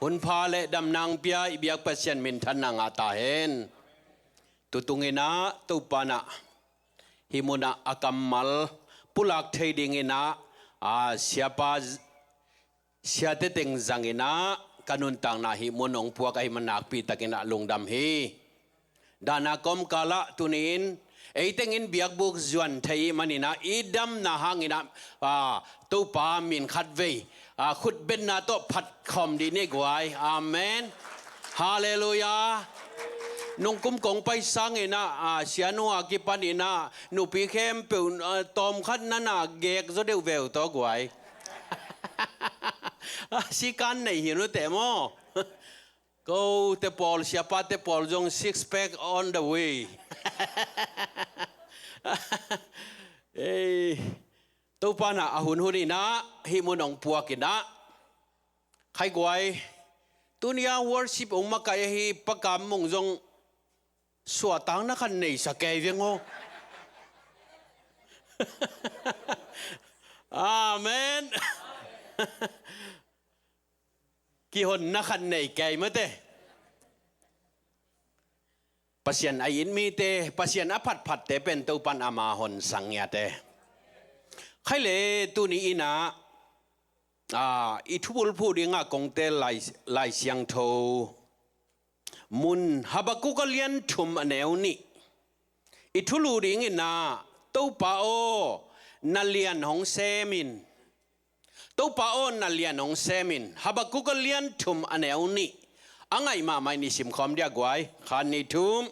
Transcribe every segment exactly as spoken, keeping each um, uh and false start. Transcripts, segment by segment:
Hunpha le damna hong pia i biak Pasian minthanna ngah ta hen. Tutung in ah Topa in ah hih mun ah a kammal pulak thei dingin ah, a, siapa, siate teng zangin ah ka nuntakna hih mun hong puak ahih man nakpi takin ah lungdam hi. Dahna kawmkal ah tuni-in ei tengin biakbuk zuan thei i hih manin ah i damna hangin ah, a, Topa min khatvei, a, khutbetna tawh phatkhawm dih ni guai. Amen. Halleluiah. Nungkum kong pai sangin ah, a, sianu a kipanin ah nupi khempeuh, a, tawmkhat na na gek zaw deuh veu tawh guai. A, sikan nei hi nute maw? Kote pawl, siapate pawl zong six pack on the way. Ei, Topa in ah a hunhun in ah hih mun hong puak in ah, khai guai, tuni a worship hong makaih ahi Pa Kam Mung zong suahtakna khat nei sa kei veng aw. Amen. Kihonna khat nei kei mate. Pasian a it mite, Pasian a phatphatte pen Topa in ama hon sang ngiate. Khai le tuni in ah, a, i thubulphuh dingah kong teel Lai, Lai Siangtho mun Habakuk a lian thum a neu nih. I thulu dingin ah, Topa aw, na lian hong sem in. Topa aw, na lian hong sem in. Habakuk a lian thum a neu nih. A ngaih mahmah in i simkhawm dia guai. Khat, nih, thum.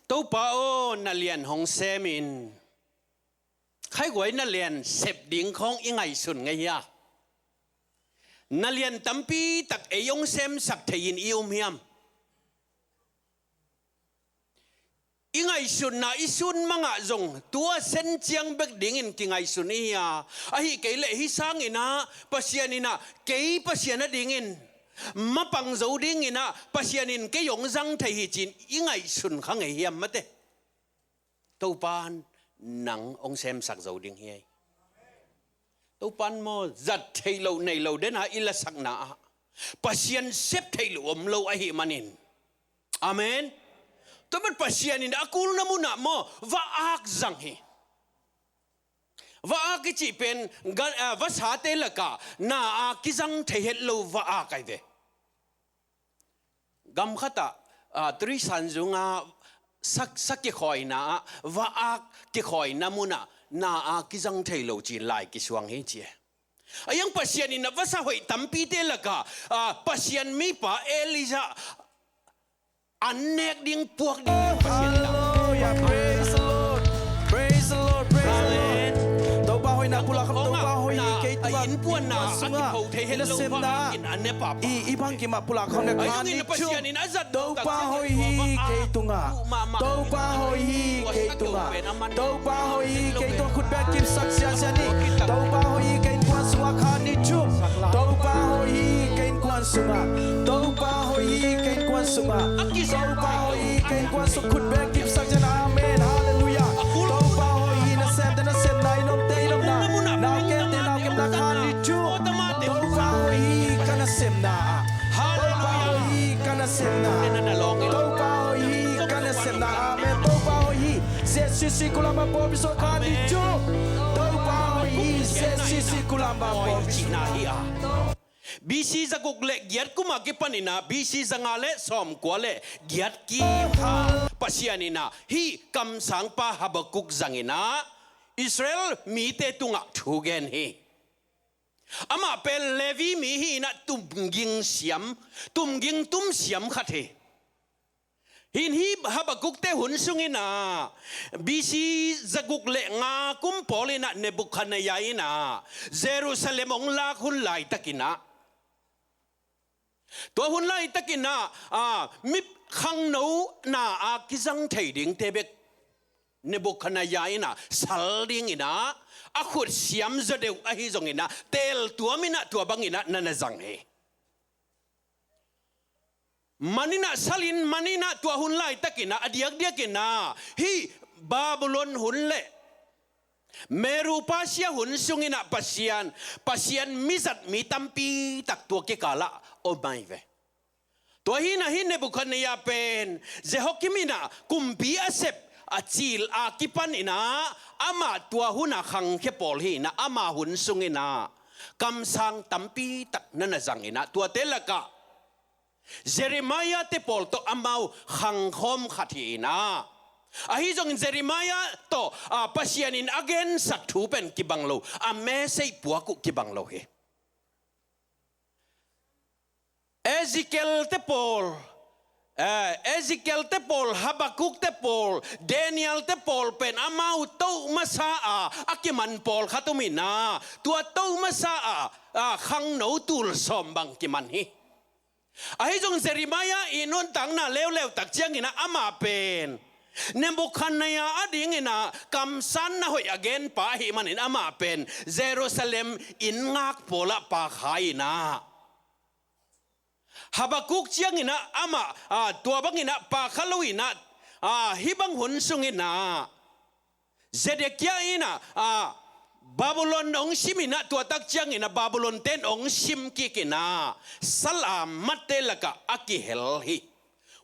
Topa aw, na lian hong sem in. Khai guai, na lian sep ding khawng i ngaihsun ngei hia? Na lian tampi tak ei hong semsak thei in i um hiam? I ngaihsutna i sun mangah zong tua sen ciang bek dingin kingaihsun i hi a, ahih kei leh hih sangin ah Pasian in ah kei Pasian a dingin mapang zo dingin ah Pasian in kei hong zang thei hi ci-in i ngaihsun kha ngei hiam mate? Topa in nang hong semsak zo ding hi. Topa in maw, zat theih loh nei lo dena i lasakna ah Pasian sep theih loh om lo ahih manin. Amen. Tua man Pasian in a kulna munah maw, va-ak zang hi. Va-ak i cih pen, ga-, a, vasate lakah na-a kizang thei het lo va-ak ahi ve. Gam khatah, a, Turisan zungah sa, sa kikhawina ah, va-ak kikhawina munah na-a kizang thei lo ci-in lai kisuang hi ci e. A iang Pasian in a vasa hoih tampite lakah, a, Pasian mipa Elijah an nek ding puak ding Pasian in a. Hallelujah, praise the Lord. Praise the Lord, praise the Lord. Amen. Topa hoihna pulak kham, Topa hoih hi kei tungah, innkuan sungah, i nasemna ah, i, i bangkim ah pulak kham le khan ni chu. Topa hoih hi kei tungah. Topa hoih hi kei tungah. Topa hoih hi kei tungah. Khut beng kipsak siasia ni. Topa hoih hi kei innkuan sungah khan ni chu. Topa hoih hi kei innkuan sungah. Topa hoih hi kei innkuan sungah. Topa hoih hi kei innkuan sung khut beng kipsak ciang. Amen. Hallelujah. Topa hoih hi, nasemte nasemna, i nomte i nomna, naukemte naukemna khan ni chu. Topa hoih hi ka nasemna ah. Topa hoih hi ka nasemna. Topa hoih hi ka nasemna. Amen. Topa hoih hi. Jesu Khrist kulamba pawlpi sung khan ni chu. Topa hoih hi. Jesu Khrist kulamba pawlpi sung. B C zaguk le giat kum a kipanin ah B C zanga le sawmkua le giat kim ah Pasian in ah hih kamsangpa Habakuk zangin ah Israel mite tungah thu gen hi. Amah pen Levi mi hi-in ah tumging siam, tumging tum siam khat hi. Hih Habakukte hun sungin ah B C zaguk le nga kum pawlin ah Nebukhadnezzar in ah Jerusalem hong lak hun laitakin ah Tua hun laitakin ah, ah, mi khangno na a kizang thei dingte bek Nebukhadnezzar in ah sal dingin ah a khut siam zaw deuh ahi zongin ah, teeltuam in ah tua bangin ah na na zang hi. Manin ah salin, manin ah tua hun laitakin ah a diakdiakin ah hih Babylon hun le Medo-Persia hun sungin ah Pasian, Pasian mizat mi tampi tak tua kikalah om ahi ve. Tua hi-in ah hih Nebukhadnezzar pen Jehoiakim in ah kumpi a sep a cil a kipanin ah amah tua hun ah khangkhia pawl hi-in ah ama hun sungin ah kamsang tampi tak na na zangin ah, tuate lakah Jeremiah-te pawl tawh amau khangkhawm khat hi-in ah, ahi zongin Jeremiah tawh, ah, Pasian in a gensak thu pen kibang lo, a message puak uh kibang lo hi. Ezekiel-te pawl, eh, Ezekiel-te pawl, Habakkuk-te pawl, Daniel-te pawl pen amau toh masa a a kiman pawlkhat om in ah, tua toh masa a, a khangno tul sawm bang kiman hi. Ahi zong Jeremiah i nuntakna leuleu tak ciangin ah amah pen Nebukhadnezzar adingin ah kamsanna hoih a genpa ahih manin amah pen Jerusalem inn ngak pawlah pakhia-in ah, Habakkuk ciangin ah amah, ah, tua bangin ah pakha lo-in ah, ah, hih bang hun sungin ah Zedekiah in ah, ah, Babylon hong sim in ah, tua tak ciangin ah Babylon-te'n hong sim kik in ah sal a matte lakah a kihel hi.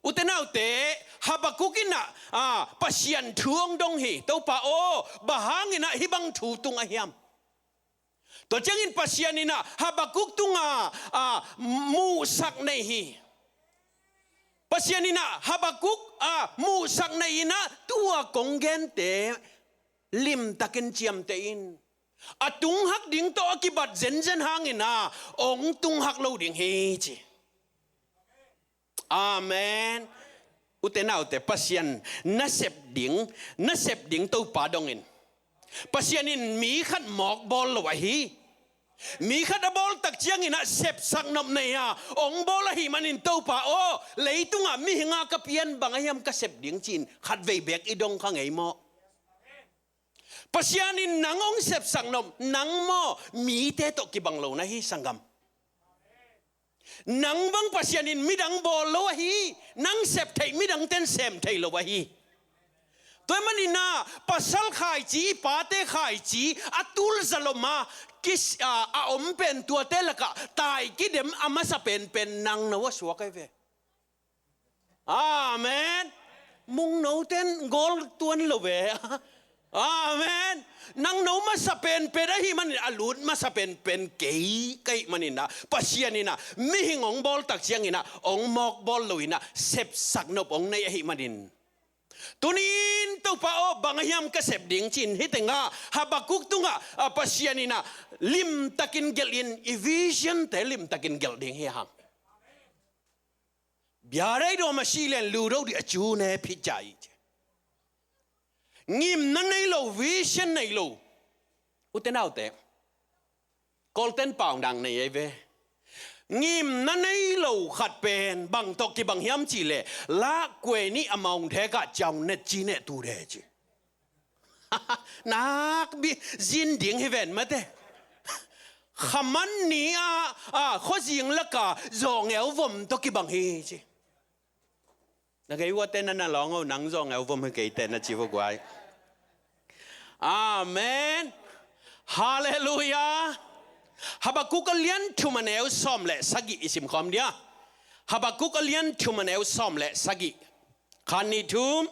Ute naute, Habakkuk in ah, ah, Pasian thu hong dong hi. Topa aw, bang hangin ah hih bang thu tung a hiam? Tua ciangin Pasian in ah Habakkuk tungah, ah, muhsak nei hi. Pasian in ah Habakkuk, ah, muhsak nei in ah, tua kong gente limtakin ciamteh in. A tunghak ding tawh a kibat zenzen hangin ah hong tunghak lo ding hi, ci. Amen. Ute naute, Pasian nasep ding, nasep ding Topa dongin. Pasian in mi khat mawk bawl lo ahi. Mi khat a bawl tak ciangin ah sepsak nop nei a, hong bawl ahih manin Topa aw, leitungah mihing a ka pian bang a hiam ka sep ding ci-in khatvei beek i dong kha ngei maw? Pasian in nang hong sepsak nop, nang maw, mite tawh kibang lo na hi, sanggam. Nang bang Pasian in midang bawl lo ahi, nang sep theih midangte'n sem thei lo ahi. Tua ahih manin ah pasal khaici, i pate khaici a tulzalom a kis-, a, a om pen tuate lakah tai kidem a masa penpen nang no a suak ahi ve. Amen. Mungnote'n gawl tuan lo ve. Amen. Nang no masa penpen ahih manin, a lut masa penpen kei ka hih manin ah, Pasian in ah mihing hong bawl tak ciangin ah hong mawk bawl lo-in ah sepsak nop hong nei ahih manin, tuni-in Topa aw, bang a hiam ka sep ding ci-in hih tengah Habakkuk tungah, ah, Pasian in ah limtakin gelh in, i vision-te limtakin gelh ding hi hang. Biarei dom a si len ludo di a cu ne phi cai. Ngimna nei lo, vision nei lo. Ute naute, Kawlte'n pau nang nei ei ve. Ngimna nei lo khat pen bang tawh kibang hiam cih leh, la kuai nih a maung thekah ciau net ci ne tu de ci. Nak bi zin ding hi ven mate. Khaman ni a, a, khuazing laka zawngeu vom tawh kibang hi ci. Na kei uate na na lawng o, nang zawngeu vom hi kei te na ci vua guai. Amen. Halleluiah. Habakkuk a lian thum a neu sawm le sagih i simkhawm dia. Habakkuk a lian thum a neu sawm le sagih. Khan nih thum.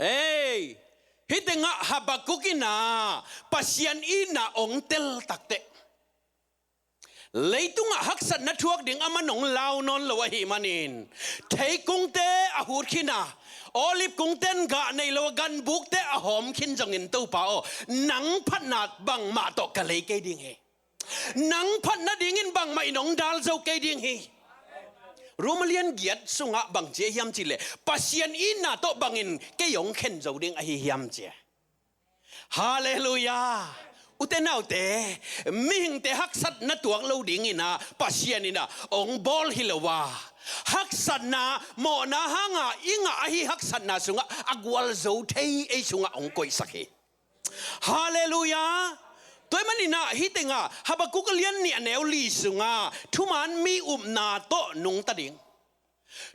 Ei, hih tengah Habakkuk in ah Pasian itna hong tel takteh, leitungah haksatna thuak ding a man hong lau nawn lo ahih manin, theikungte a hut khin a, olive kungte'n gah nei lo a, ganbukte a hawm khin zongin, Topa aw, nang phatna bangmah tawh ka lei kei ding hi. Nang phat nadingin bangmah in hong dal zo kei ding hi. Roma lian giat sungah bang ci hiam cih leh, Pasian itna tawh bangin kei hong khen zo ding ahi hiam ci. Halleluiah. Ute naute, mihingte haksatna tuak lo dingin ah Pasian in ah hong bawl hi lo a, haksatna, mawhna hanga i ngah ahi haksatna sungah a gualzo thei ei sungah hong koihsak hi. Halleluiah. Tua ahih manin ah hih tengah Habakkuk a lian nih a neu li sungah thuman mi upna tawh nungta ding.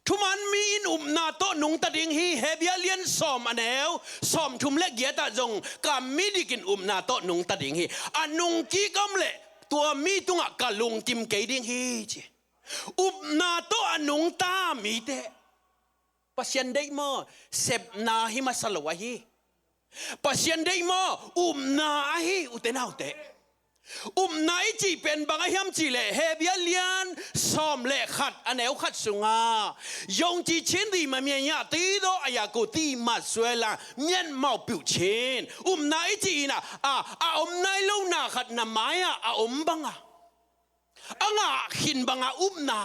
Thuman mi in upna tawh nungta ding hi. Hebru lian sawm a neu sawmthum le giat ah zong ka mi dikin upna tawh nungta ding hi. A nungkik om leh tua mi tungah ka lungkim kei ding hi ci. Upna tawh a nungta mite. Pasian deih maw? Sepna hi masa lo ahi. Pasian deih maw? Upna ahi, ute naute. Upna i cih pen bang a hiam cih leh, Hebru lian sawm le khat a neu khat sungah, 用盡全力 မှမျှော်၍ သိုးသောအရာကို သီးမှတ်စွဲလမ်း မျက်မှောက်ပြုခြင်း. Upna i cih in ah, a, a om nai lo na khat na mai-ah a om banga, a ngah khin banga upna.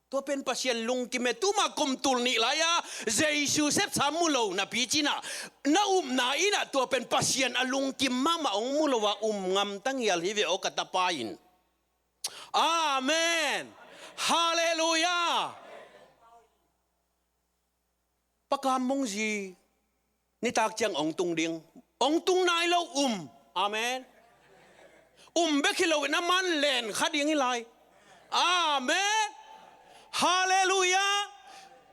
Tua pen Pasian lungkim e. Tuma kum tul nih lai-a Jesu sepsa mu lo napi cih in ah, na upna in ah tua pen Pasian a lungkim mahmah hong mu lo a, um ngam ta ngial hi ve aw ka tapa in. Amen. Halleluiah. Pakam Mungzi nitak ciang hong tung ding. Hong tung nai lo um. Amen. Um bek hi loin a man len kha ding hi lai. Amen. Halleluiah.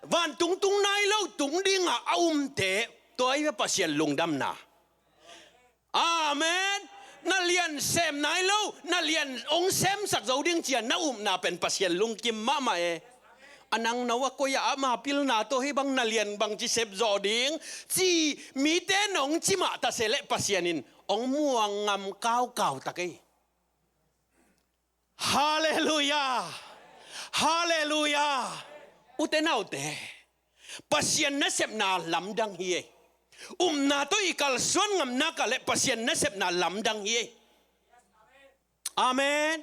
Vantung tung nai lo tung dingah a umte, tua hi ve Pasian lungdamna. Amen. Na lian sem nai lo, na lian hong semsak zo ding ci-a na upna pen Pasian lungkim mahmah e. A nang no a koi-ah ama pilna tawh hih bang na lian bangci sep zawh ding ci mite nong ci mah ta se leh Pasian in hong muang ngam kaukau ta kei. Halleluiah. Halleluiah. Ute naute, Pasian nasepna lamdang hi e. Upna tawh i kalsuan ngam nak leh Pasian nasepna lamdang hi e. Amen.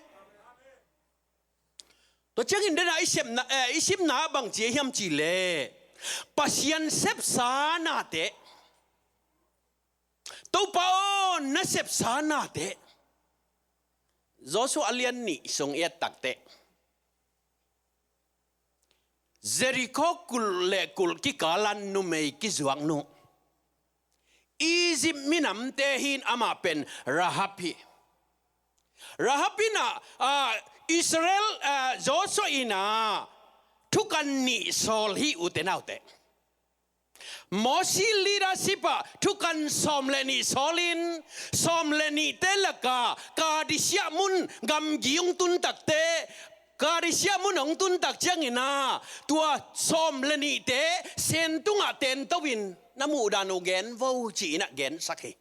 Tua ciangin denah i sepna, eh, i simna bang ci hiam cih leh, Pasian sepsa nate, Topa aw, na sepsa nate. Joshua a lian nih sung i et takteh, Jeriko kulh le kulh kikalan numei kizuak nu, Egypt minamte hi-in amah pen Rahab hi. Rahab in ah, ah, Israel, ah, Joshua in ah thukan nih sawl hi, ute naute. Mosi leadership ah thukan sawm le nih sawlin, sawm le nihte lakah Kadesh-ah mun gamgi hong tun takteh, Kadesh-ah mun hong tun tak ciangin ah, tua sawm le nihte sen tungah tento-in na muhdan uh gen vo ci-in ah gensak hi.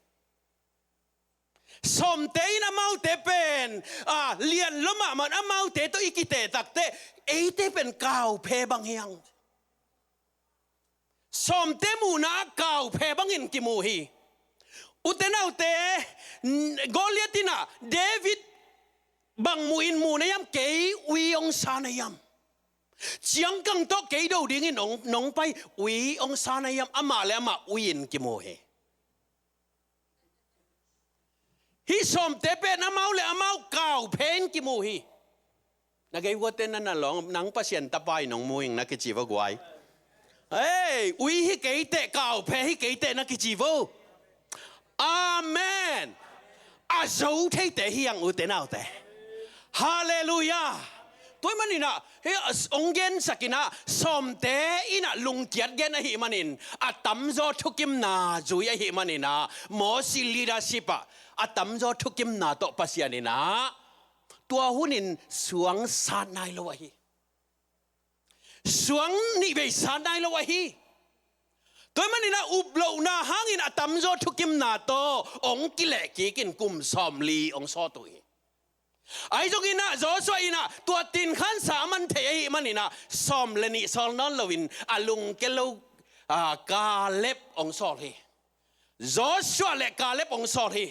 Sawmte in amaute pen, ah, lian lua mahmah, amaute tawh i kiteh takteh eite pen kauphe bang hi hang. Sawmte muhna ah kauphe bangin kimu hi. Ute naute, n-, Goliath in ah David bang muhin mu na hiam, kei ui hong sa na hiam? Ciangkang tawh kei do dingin nong, nong pai, ui hong sa na hiam? Amah le amah ui-in kimu hi. Hih sawmte pen amau le amau kauphe in kimu hi. Na gei guate na na lawng, nang Pasian tapa in hong mu ing na kici vo guai. Hei, ui hi kei teh, kauphe hi kei teh na kici vo. Amen. A zo theite hi hang, ute naute. Halleluiah. Tua ahih manin ah, hih a s-, hong gensak in ah, sawmte in ah lungkiat gen ahih manin, a tamzaw thukimna zui ahih manin ah, Mosi leadership ah a tamzaw thukimna tawh Pasian in ah tua hunin suang sat nai lo ahi. Suang nih vei sat nai lo ahi. Tua ahih manin ah uplohna hangin a tamzaw thukimna tawh hong kilehkik in kum sawmli hong sawt uh hi. Ahi zongin ah Joshua in ah tua tin khansa a man thei ahih manin ah sawm le nih sawl nawn loin a lungke lo, ah, Kaleb hong sawl hi. Joshua le Kaleb hong sawl hi.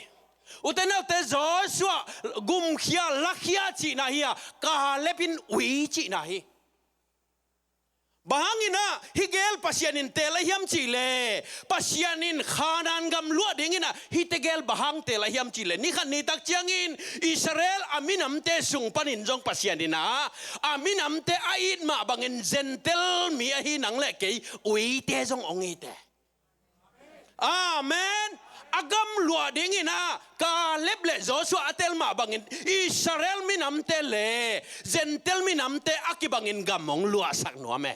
Ute naute, Joshua gumkhia lakhia cihna hi a, Kaleb in ui cihna hi. Bang hangin ah hih gel Pasian in teel a hiam cih leh, Pasian in Khanaan gam luah dingin ah hihte gel bang hang teel a hiam cih leh, ni khat ni tak ciangin Israel a minamte sung panin zong Pasian in ah a minamte a it mah bangin Gentile mi ahi nang le kei uite zong hong it e. Amen. A gam luah dingin ah Kaleb le Joshua a teel mah bangin Israel minamte le Gentile minamte a kibangin gam hong luahsak nuam e.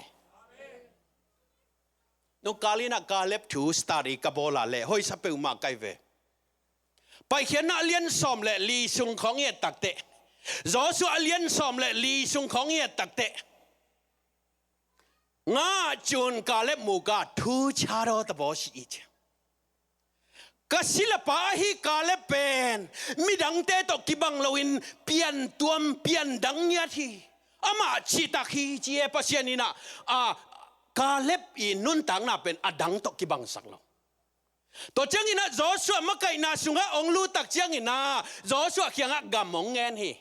Nung kal in ah Kaleb thu study ka bawl a leh hoihsa peuhmah ka hi ve. Paikhiatna a lian sawm le li sung khawng i et takteh, Joshua a lian sawm le li sung khawng i et takteh, nga cun Kaleb muka thu cha daw ta baw si i ci. Ka silapa ahi Kaleb pen midangte tawh kibang loin piantuam piandang ngiat hi. Amah citak hi ci e. Pasian in ah, a, Kaleb i nuntakna pen a dang tawh kibangsak lo. Tua ciangin ah Joshua makaihna sungah hong lut tak ciangin ah Joshua kiangah gam hong ngen hi.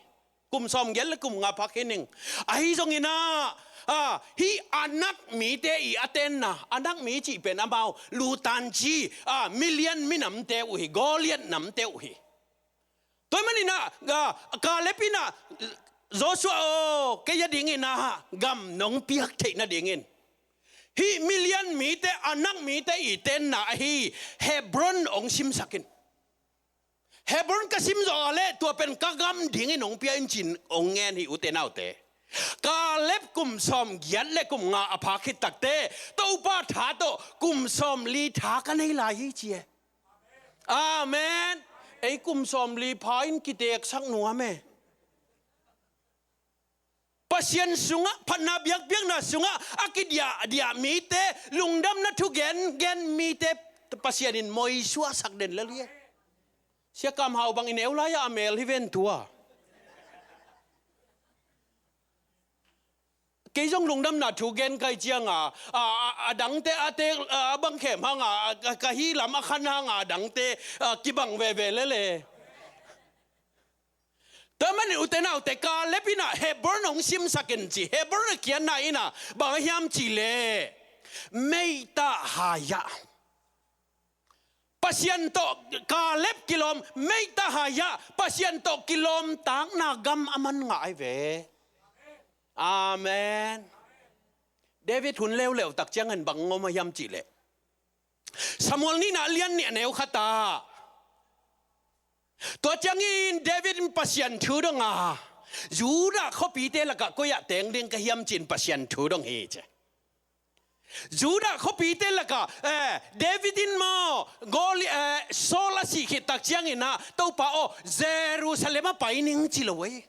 Kum sawmgiat le kum nga phak hi ning. Ahi zongin ah, a, hih Anak mite i a tenna, Anak mi cih pen amau lutan ci, a, Midian minamte uh hi, Goliath namte uh hi. Tua ahih manin ah, a, Kaleb in ah, Joshua aw, kei a dingin ah gam nong piak theih nadingin hih Midian mite, Anak mite i tenna ahi Hebron hong simsak in. Hebron ka sim zawh a leh tua pen ka gam dingin hong pia in ci-in hong ngen hi, ute naute. Kaleb kum sawmgiat le kum nga a phak khit takteh Topa tha tawh kum sawmli tha ka nei lai hi ci e. Amen. Ei kum sawmli pha in kiteksak nuam e. Pasian sungah, phatna biakpiakna sungah a kidiahdiah mite, lungdamna thu gengen mite Pasian in moisuahsak den lel hi e. Sia Kam Hau bang i neu lai-ah a mel hi ven tua. Kei zong lungdamna thu gen kai cianga, a, a, a dangte a tek, a, a bang khem hanga, a, a, ka hi lam a khan hanga a dangte, a, kibang veve lele. Tua manin ute naute, Kaleb in ah Hebron hong simsak in ci. Hebron a kiatna in ah bang a hiam cih leh, meitah hai-ah Pasian tawh Kaleb kilawm, meitah hai-ah Pasian tawh kilawmtatna gam a man ngah ahi ve. Amen. David hun leuleu tak ciangin bang ngom a hiam cih leh, Samuel nihna a lian nih a neu khat ah, tua ciangin David in Pasian thu dong a, Judah khuapite lakah koi-ah teng ding ka hiam ci-in Pasian thu dong hi ci. Judah khuapite lakah, eh, David in maw, Goli-, eh, Saul a sih khit tak ciangin ah, Topa aw, Jerusalem ah pai ning ci lo ei.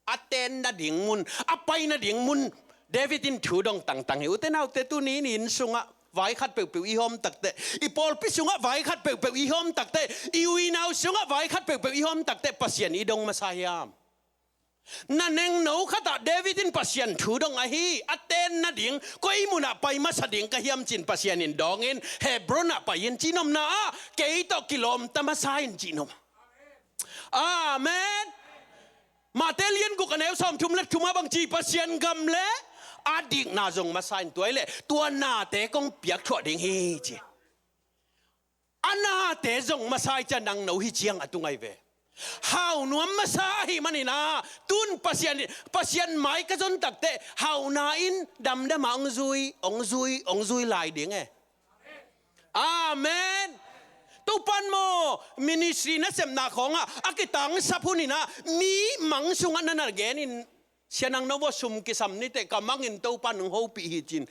A ten nading mun, a pai nading mun, David in thu dong tangtang hi. Ute naute, tuni in i inn sungah vai khat peuhpeuh i hawm takteh, i pawlpi sungah vai khat peuhpeuh i hawm takteh, i unau sungah vai khat peuhpeuh i hawm takteh, Pasian i dong masa hiam? Na nengno khatah David in Pasian thu dong ahi, a ten nading, koi munah pai masa ding ka hiam ci-in Pasian in dawngin, Hebron ah pai in cih nopna ah, kei tawh kilawmta masa in cih nop. Amen. Mate lian guk a neu sawmthum le thum ah bang ci, Pasian gam le a dikna zong masa in, tua hi leh tua nate kong piak thuah ding hi ci. A nate zong masa i ciah nangno hi ciang a tung ahi ve. Hau nuam masa ahih manin ah, tun Pasian, Pasian mai ka zon takteh, hau na in damdama hong zui, hong zui, hong zui lai ding e. Amen. Topan maw, ministry nasepna khawngah a kitangsap hunin ah, mi mang sungah na na genin, sia nangno aw, sum kisam niteh, ka mangin Topan hong hopih hi ci-in,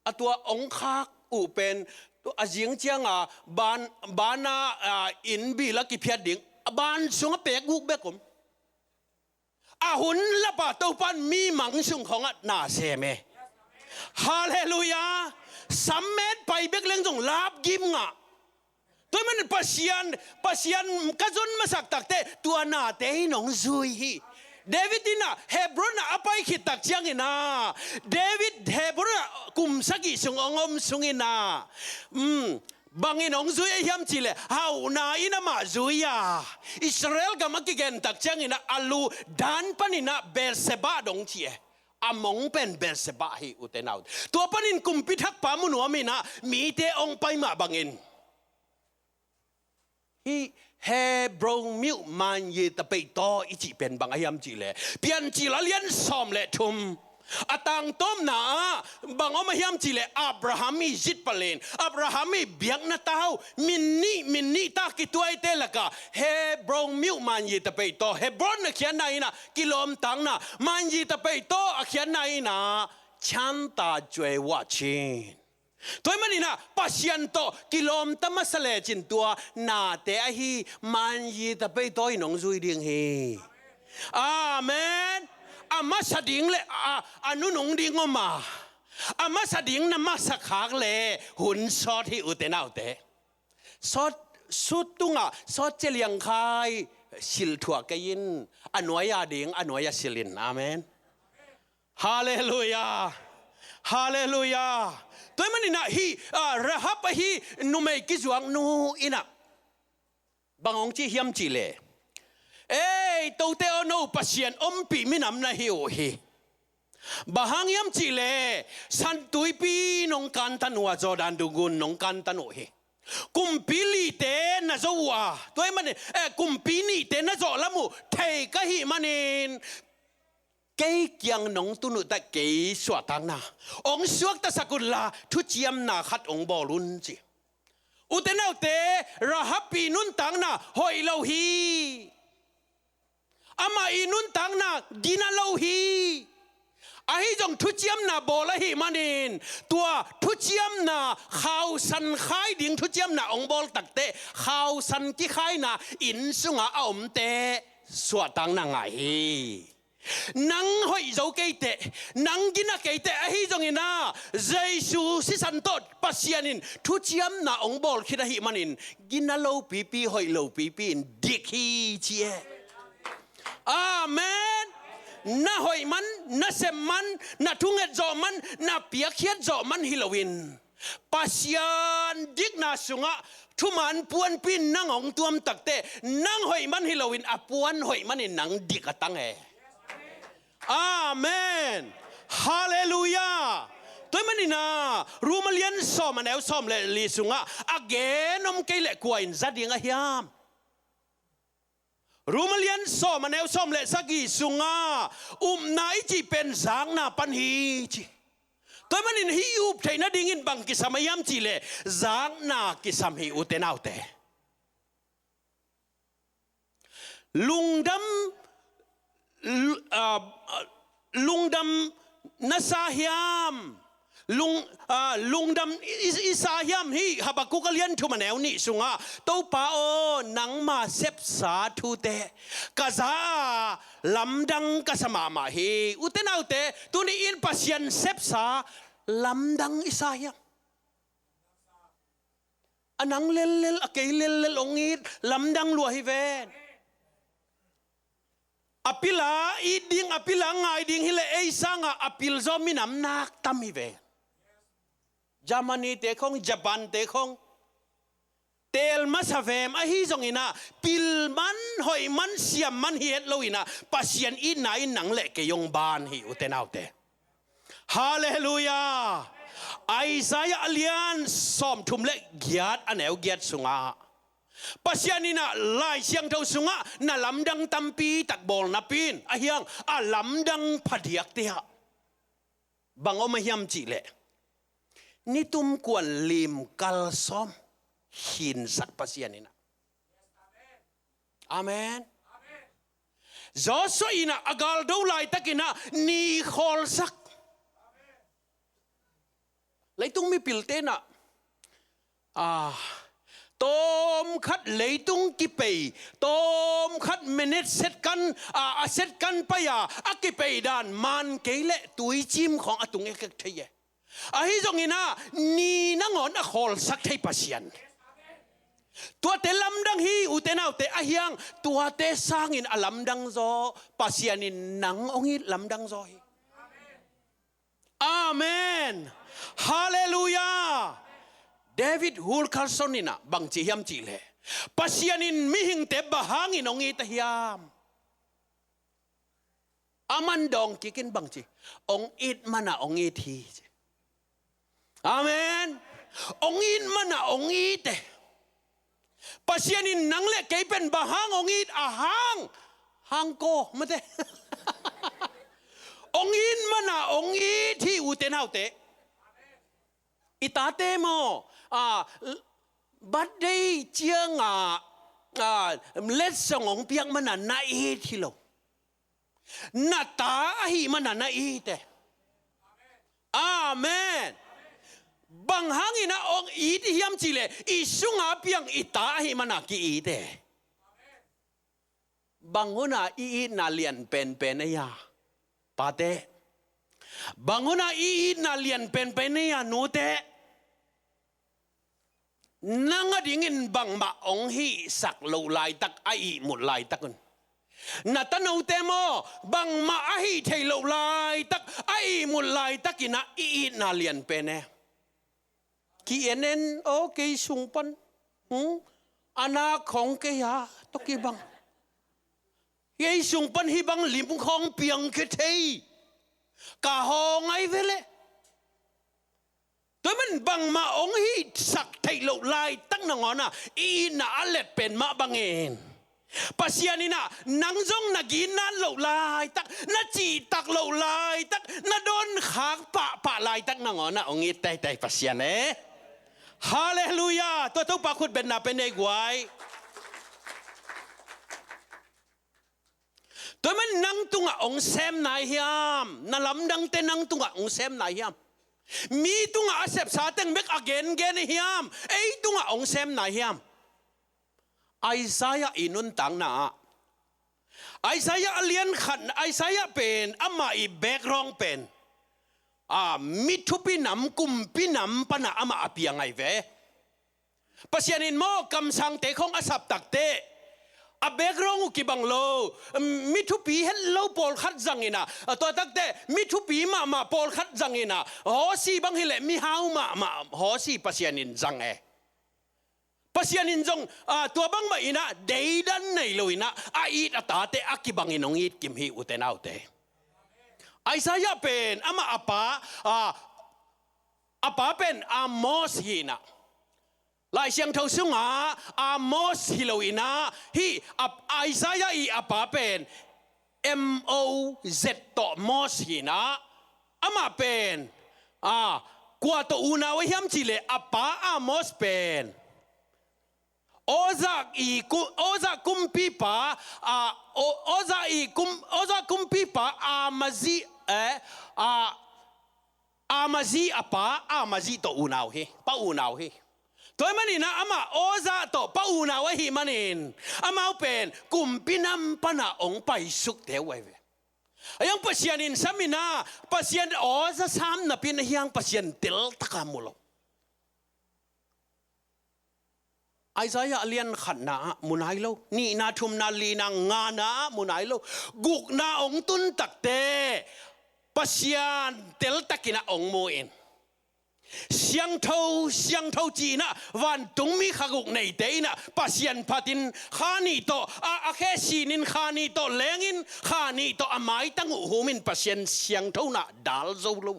a tua hong khak uh pen, a zing cianga ban, bana, a, inn bil a kiphiat ding, a ban sungah pek guk bek om. A hun lapa Topan mi mang sung khawngah na sem e. Halleluiah. Sammet pai bek leng zong lapgim ngah. Tua man Pasian, Pasian ka zon masak takteh, tua nate in hong zui hi. David in ah Hebron ah a pai khit tak ciangin ah, David Hebron ah kum sagih sung hong om sungin ah, um, bangin hong zui ahi hiam cih leh, hau na in amah zui a, Israel gam a kigen tak ciangin ah a lu Dan panin ah Beersheba dong ci e. A mong pen Beersheba hi, ute naute. Tua panin kumpi thakpa mu nuam in ah mite hong pai mah bangin, hih Hebrew mi uh Manyi Tapeito i cih pen bang a hiam cih leh, Piancil a lian sawm le thum, a tangtawpna ah bang om a hiam cih leh, Abraham i zit palin, Abraham i biakna tau, min nih, min nih ta kituaite lakah Hebrew mi uh Manyi Tapeito, Hebron a khiatna in ah kilawmtatna, Manyi Tapeito a khiatna in ah Chanta Cuei Wah Chin. Tua ahih manin ah Pasian tawh kilawmta masa lecin tua nate ahi Manyi Tapeito in hong zui ding hi. Amen. A masa ding le a, a nunung ding om a, a masa ding na masa khak le hun sawt hi, ute naute. Sawt, sut tungah sawt cia liangkhai silh thuah kei in, a nuai a ding a nuai a silh in. Amen. Halleluiah. Halleluiah. Tua ahih manin ah hih, ah, Rahab ahi numei kizuaknu in ah bang hong ci hiam cih leh, ei, tote aw, no Pasian ompih minam na hi uh hi. Bang hang hiam cih leh, San Tuipi nong kantan uh a, Jordan dunggun nong kantan uh hi. Kumpi lite na zo uh a, tua ahih manin, eh, kumpi nihte na zawh lam uh thei ka hih manin, kei kiang nong tun uh teh kei suahtakna hong suaktasak un la, thuciamna khat hong bawl un, ci. Ute naute, Rahab i nuntakna hoih lo hi. Amah i nuntakna gina lo hi. Ahi zong thuciamna bawl ahih manin, tua thuciamna khausan khai ding thuciamna hong bawl takteh, khausan kikhaina inn sungah a omte suahtakna ngah hi. Nang hoih zo kei teh, nang gina kei teh, ahi zongin ah Jesu sisan tawh Pasian in thuciamna hong bawl khit ahih manin, gina lo pipi, hoih lo pipi in dik hi, ci e. Amen. Na hoih man, na sem man, na thunget zawh man, na piakkhiat zawh man hi loin, Pasian dikna sungah thuman puanpi in nang hong tuam takteh, nang hoih man hi loin a puan hoih manin nang dik a tang e. Amen. Halleluiah. Tua ahih manin ah Rom a lian sawm, a neu sawm le li sungah a gen om kei leh kua in za ding a hiam? Rom a lian sawm, a neu sawm le sagih sungah upna i cih pen zakna pan hi, ci. Tua ahih manin hih i up theih nadingin bang kisam a hiam cih leh, zakna kisam hi, ute naute. Lungdam, lu-, ah, lungdam na sa hiam? Lung, ah, lungdam i, i, i sa hiam? Hih Habakkuk a lian thum, a neu nih sungah, Topa aw, nangma sepsa thute ka za a, lamdang ka sa mahmah hi. Ute naute, tuni in Pasian sepsa lamdang i sa hiam? A nang lellel, a kei lellel hong it lamdang lua hi ven. A pil a it ding, a pil a ngai ding hi leh ei sangah a pilzaw minam nak tam hi ven. Germany te khong, Japan te khong teel masa vem, ahi zongin ah pil man, hoih man, siam man hi het loin ah Pasian itna in nang le kei hong ban hi, ute naute. Halleluiah. Isaiah a lian sawmthum le giat, a neu giat sungah, Pasian in ah Lai Siangtho sungah na lamdang tampi tak bawl napi in, a hiang a lamdang phadiak te ah bang om a hiam cih leh, nitum kuan limkal sawm khinsak Pasian in ah. Amen. Joshua in ah a galdo laitakin ah ni khawlsak. Leitung mipilte in ah, ah, tawmkhat leitung kipei, tawmkhat minute second, ah, a second pai a, a kipei dan man kei leh tuicim khawng a tung ekek thei e. Ahi zongin ah ni nangawn a khawlsak thei Pasian. Tuate lamdang hi, ute naute, a hiang tuate sangin a lamdang zaw Pasian in nang hong it lamdang zaw hi. Amen. Halleluiah. David Wilkerson in ah bang ci hiam cih leh, Pasian in mihingte bang hangin hong it a hiam? Aman dawng kikin bang ci, ong it mana ong it hi ci. Amen. Ong it mana ong it e. Pasian in nang le kei pen bang hang ong it a hang, hang ko mate. Ong it mana ong it hi, ute naute. I tate maw, a, birthday cianga, a, letsong ong piak mana na it hi lo. Na ta ahi mana na it e. Amen. Bang hangin a ong it hiam cih leh, i sunga piang i ta ahi mana ki-it e. Bang huna i itna lian penpen ei a, pate? Bang huna i itna lian penpen ei a, nute? Nang adingin bangmah ong hihsak loh laitak a ihmut laitak un. Na tanote maw, bangmah a hih theih loh laitak a ihmut laitakin a i itna lian pen e. Ki-en en aw kei sung pan, hmm? A nak khong kei a tawh kibang. Kei sung pan hih bang lim khong piang khe thei. Ka hong ai ve leh. Tua man bangmah ong hihsak theih loh laitak nangawn a i itna a let pen mah bangin, Pasian in a nang zong na ginat loh laitak, na cihtak loh laitak, na dawnkhak pahpah laitak nangawn a ong it teitei Pasian e. Halleluiah. Tua Topa khut betna pen ei guai. Tua man nang tungah ong sem nai hiam? Na lamdangte nang tungah ong sem nai hiam? Mi tungah a sepsa teng bek a gengen hiam? Ei tungah ong sem nai hiam? Isaiah i nuntakna ah, Isaiah a lian khat, Isaiah pen amah i background pen, a, mi thupi nam, kumpi nam pana amah a piang ahi ve. Pasian in maw kamsangte khong a sap takteh, a background uh kibang lo, mi thupi het lo pawlkhat zangin a, tua takteh mi thupi mahmah pawlkhat zangin a, Hosea bang hileh mihau mahmah Hosea Pasian in zang e. Pasian in zong, a, tua bangmah in a deidan nei lo in a, a it a tate a kibangin hong it kim hi, ute naute. Isaiah pen amah a pa, a, a pa pen Amos hi in a, Lai Siangtho sungah Amos hi lo in a, hih a, Isaiah i a pa pen M O Z tawh Moz hi in a, amah pen, a, kua tawh unau a hiam cih leh a pa Amos pen Uzziah i ku-, Uzziah kumpipa, a, U-, Uzziah i kum-, Uzziah kumpipa Amazia, eh, a, Amazia a pa, Amazia tawh unau hi, pa unau hi. Tua ahih manin a amah Uzziah tawh pa unau ahih manin, amau pen kumpi nam pana hong paisukte uh ahi ve. A hiang Pasian in sam in a, Pasian Uzziah sam napi in a hiang Pasian teltaka mu lo. Isaiah a lian khatna ah mu nai lo, nihna, thumna, lina, ngana ah mu nai lo, gukna hong tun takteh Pasian teltakin a hong mu in. Siangtho, siangtho ci in a, vantungmi kha guk neite in a, Pasian phatin kha nih tawh, a, a khe sinin kha nih tawh lengin, kha nih tawh a maitang uh humin Pasian siangthona dal zo lo.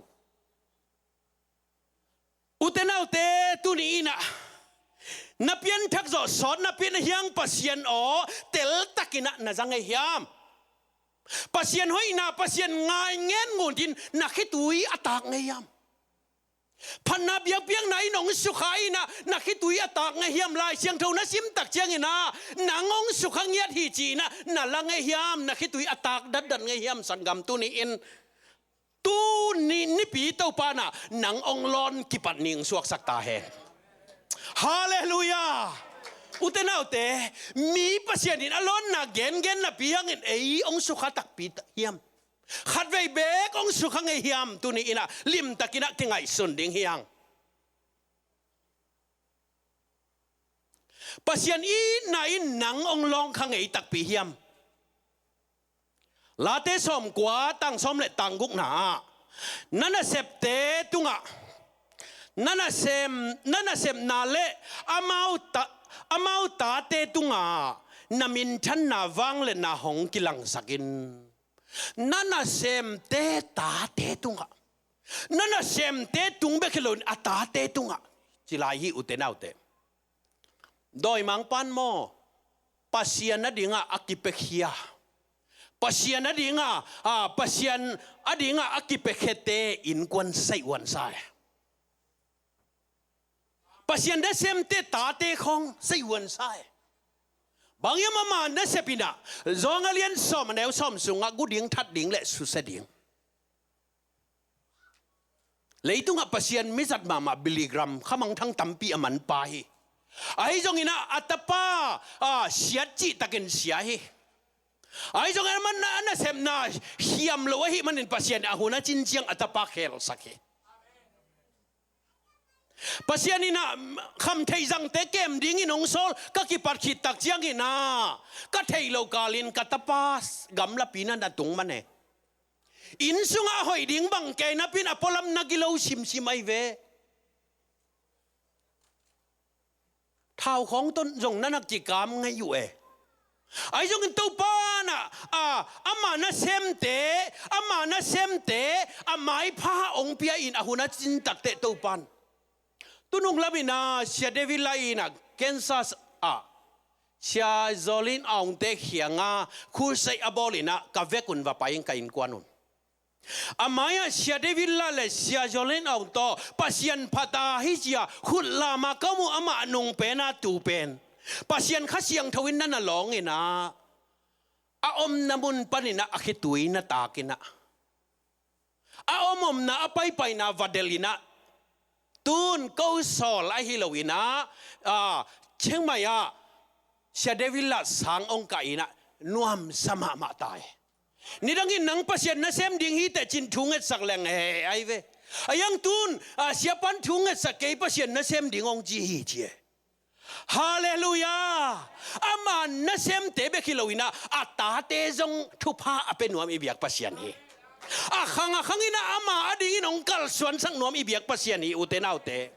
Ute naute, tuni in a, na pianthak zawh sawt napi in a hiang Pasian aw teltakin a na za ngei hiam? Pasian hoihna, Pasian ngai ngen ngun din na khitui a tak ngei hiam? Phatna biakpiakna in hong sukha in a, na khitui a tak ngei hiam? Lai Siangtho na sim tak ciangin a, nang hong sukha ngiat hi ci in a, na la ngei hiam? Na khitui a tak datdat ngei hiam? Sanggam, tuni in, tuni nipi Topa in a nang hong lawn kipat ni hong suaksak ta hen. Halleluiah. Ute naute, mi Pasian in a lawnna gengen napi hangin ei hong sukha takpi ta hiam? Khatvei beek hong sukha ngei hiam? Tuni in a limtakin a kingaihsun ding hi hang. Pasian itna in nang hong lawngkha ngei takpi hiam? Late sawmkua, tang sawm le tang gukna ah, na nasepte tungah, na nasem, na nasepna le amau ta, amau tate tungah na minthanna vangliatna hong kilangsak in. Na nasemte tate tungah, na nasemte tung bek hi loin a tate tungah ci lai hi, ute naute. Dawimangpa'n maw, Pasian a dingah a kipiakhia, Pasian a dingah, a, Pasian a dingah a kipiakhiate innkuan saih huan sa e. Pasian nasemte tate khawng saih huan sa e. Bang hiam? Ama nasep in ah, Johan a lian sawm, a neu sawm sungah gu ding, that ding le susia ding. Leitungah Pasian mizat mahmah Billy Graham khamangthang tampi a manpa hi. Ahi zongin ah a tapa, a, siat cihtakin sia hi. Ahi zongin a man a nasepna hiam lo ahih manin Pasian a hun a cin ciang a tapa khelsak hi. Pasian in ah khamtheih zangte kem dingin hong sawl, ka kipat khit tak ciangin ah ka theih loh kalin ka tapa gamlapi na na tung man e. Inn sungah a hoih ding bang kei napi-in a pualam na gilo simsim ahi ve. Thau khawng tawh zong na na kikam ngei uh e. Ahi zongin Topa in ah, a, ama nasemte, ama nasemte a maipha hong pia-in a hun a cin tak teh Topa in, tunung lamin ah Sia David Lah in ah Kansas ah Sia Jolin Aung te kiangah crusade a bawlin ah ka vekun va pai in, ka innkuan un. A mai-ah Sia David Lah le Sia Jolin Aung tawh Pasian phat a, hih sia khut lamah ka om uh, amah nung pen a tu pen Pasian Kha Siangtho in na na lawngin ah, a omna mun panin ah a khitui na takin ah, a om omna, a paipaina va delhin ah, tun ko sawl ahi loin ah, a, Chiang Mai ah Sia David Lah sang hong kah in ah nuamsa mahmah ta e. Nidangin nang Pasian nasem ding hi teh ci-in thu ngetsak leng he ahi ve. Ahi hang tun, a, siapa'n thu ngetsak kei, Pasian nasem ding hong ci hi ci e. Halleluiah. Ama nasemte bek hi loin ah a tate zong thupha a pia nuam i biak Pasian hi. A khang a khangin ah ama a dingin hong kalsuansak nuam i biak Pasian hi, ute naute.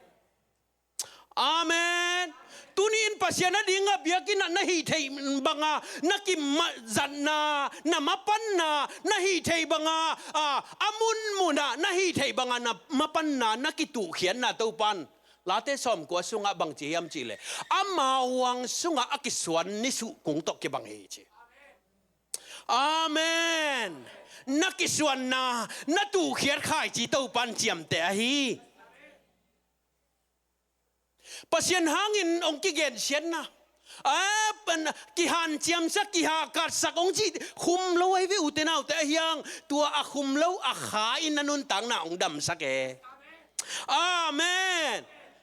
Amen. Tuni-in Pasian a dingah biakinn ah na hih theih banga na kimazatna, na mapanna, na hih theih banga, a, a munmun ah na hih theih banga na mapanna, na kituhkhiatna Topa'n Late sawmkua sungah bang ci hiam cih leh, ama huang sungah a kisuan nisuh kung tawh kibang hi ci. Amen. Na kisuanna, na tuhkhiat khaici Topa'n ciamteh ahi. Pasian hangin hong kigensiatna, a, pan, kihanciamsak, kihahkatsak hong cih khum lo ahi ve, ute naute. Ahi hang tua a khum lo a Kha in na nuntakna hong damsak e. Amen.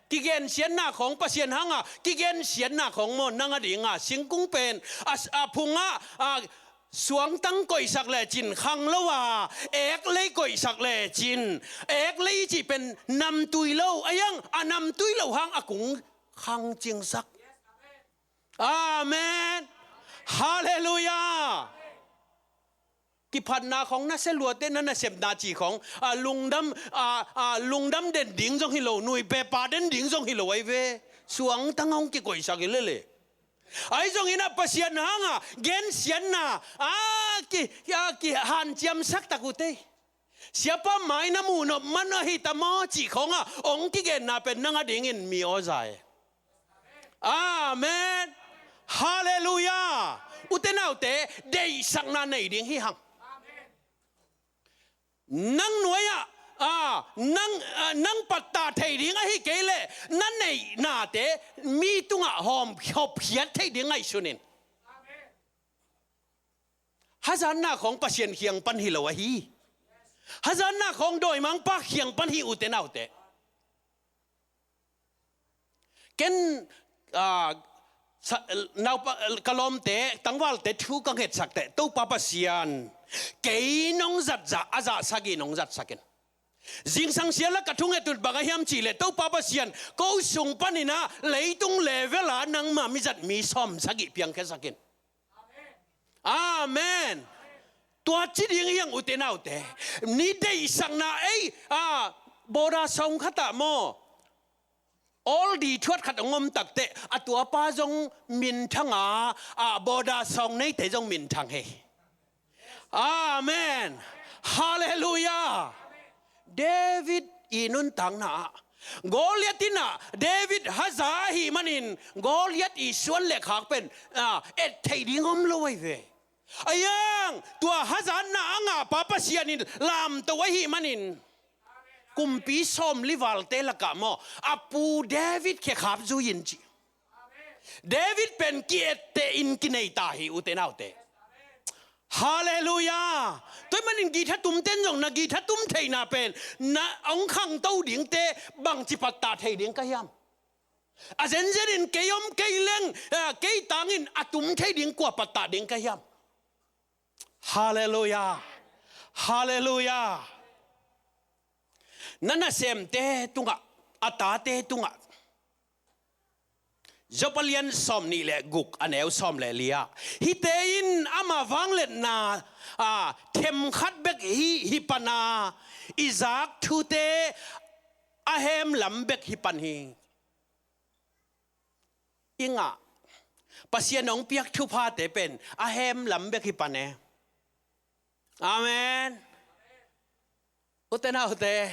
Kigensiatna khawng, Pasian hanga kigensiatna khawng maw, nang a dinga singkung pen a, a phungah, a, suangtang koihsak lecin khang lo a, eklei koihsak lecin, eklei i cih pen namtui lo, ahi hang a namtui lo hang a kung khang cingsak. Amen. Halleluiah. Kiphatna khawng, nasia luate na nasepna cih khawng, a, lungdam, a, a, lungdam den ding zong hi lo, nuipepa den ding zong hi lo ahi ve. Suangtang hong kikoihsak hi lele. Ahi zongin ah Pasian hanga gensiatna, a, ki, a, kihanciamsak tak uh tei. Siapa mai na muh nop man ahi ta maw cih khawngah hong kigenna pen nang a dingin mi aw za e. Amen. Halleluiah. Ute naute, deihsakna nei ding hi hang. Nang nuai-ah, a, nang, a, nang pattah thei ding ahi kei leh na neihnate mi tungah hawm, hawmkhiat theih ding ngaihsun in. Hazatna khawng Pasian kiang pan hi lo ahi. Hazatna khawng dawimangpa kiang pan hi, ute naute. Ken, a, sa, naupa, ka lawmte, tangvalte thu ka ngetsak teh, Topa Pasian kei nong zat zah, a zah sagih nong zatsak in. Zingsang sia lak ka thunget uh bang ahi hiam cih leh, Topa Pasian ko sung panin ah leitung level ah nangmah mizat mi sawmsagih piangkhiasak in. Amen. Tua ci ding hi hang, ute naute. Ni deihsakna ei, a, boda sawng khat ah maw, oldie thuat khat hong om tak teh, a tuapa zong minthang a, a, boda sawng neite zong minthang hi. Amen. Halleluiah. David i nuntakna ah Goliath in ah David haza ahih manin Goliath i suan le khak pen, ah, et theih ding om lo ahi ve. Ahi zongin tua hazatna a ngahpa Pasian in lamto ahih manin kumpi sawmli valte lakah maw, a pu David khekhap zui in ci. David pen ki-etteh in kinei ta hi, ute naute. Halleluiah. Tua ahih manin guitar tumten zong na guitar tum theihna pen na hong khangto dingte bangci pattah thei ding ka hiam? A zenzen in kei om kei leng, ah, kei tangin a tum thei ding kua pattah ding ka hiam? Halleluiah. Halleluiah. Na nasemte tungah, a tate tungah, Job a lian sawmnih le guk, a neu sawm le li ah, hihte in ama vangliatna, ah, themkhat bek hi, hi pan a, i zak thute a hemlam bek hi pan hi. I ngah, Pasian hong piak thuphate pen a hemlam bek hi pan e. Amen. Ute naute,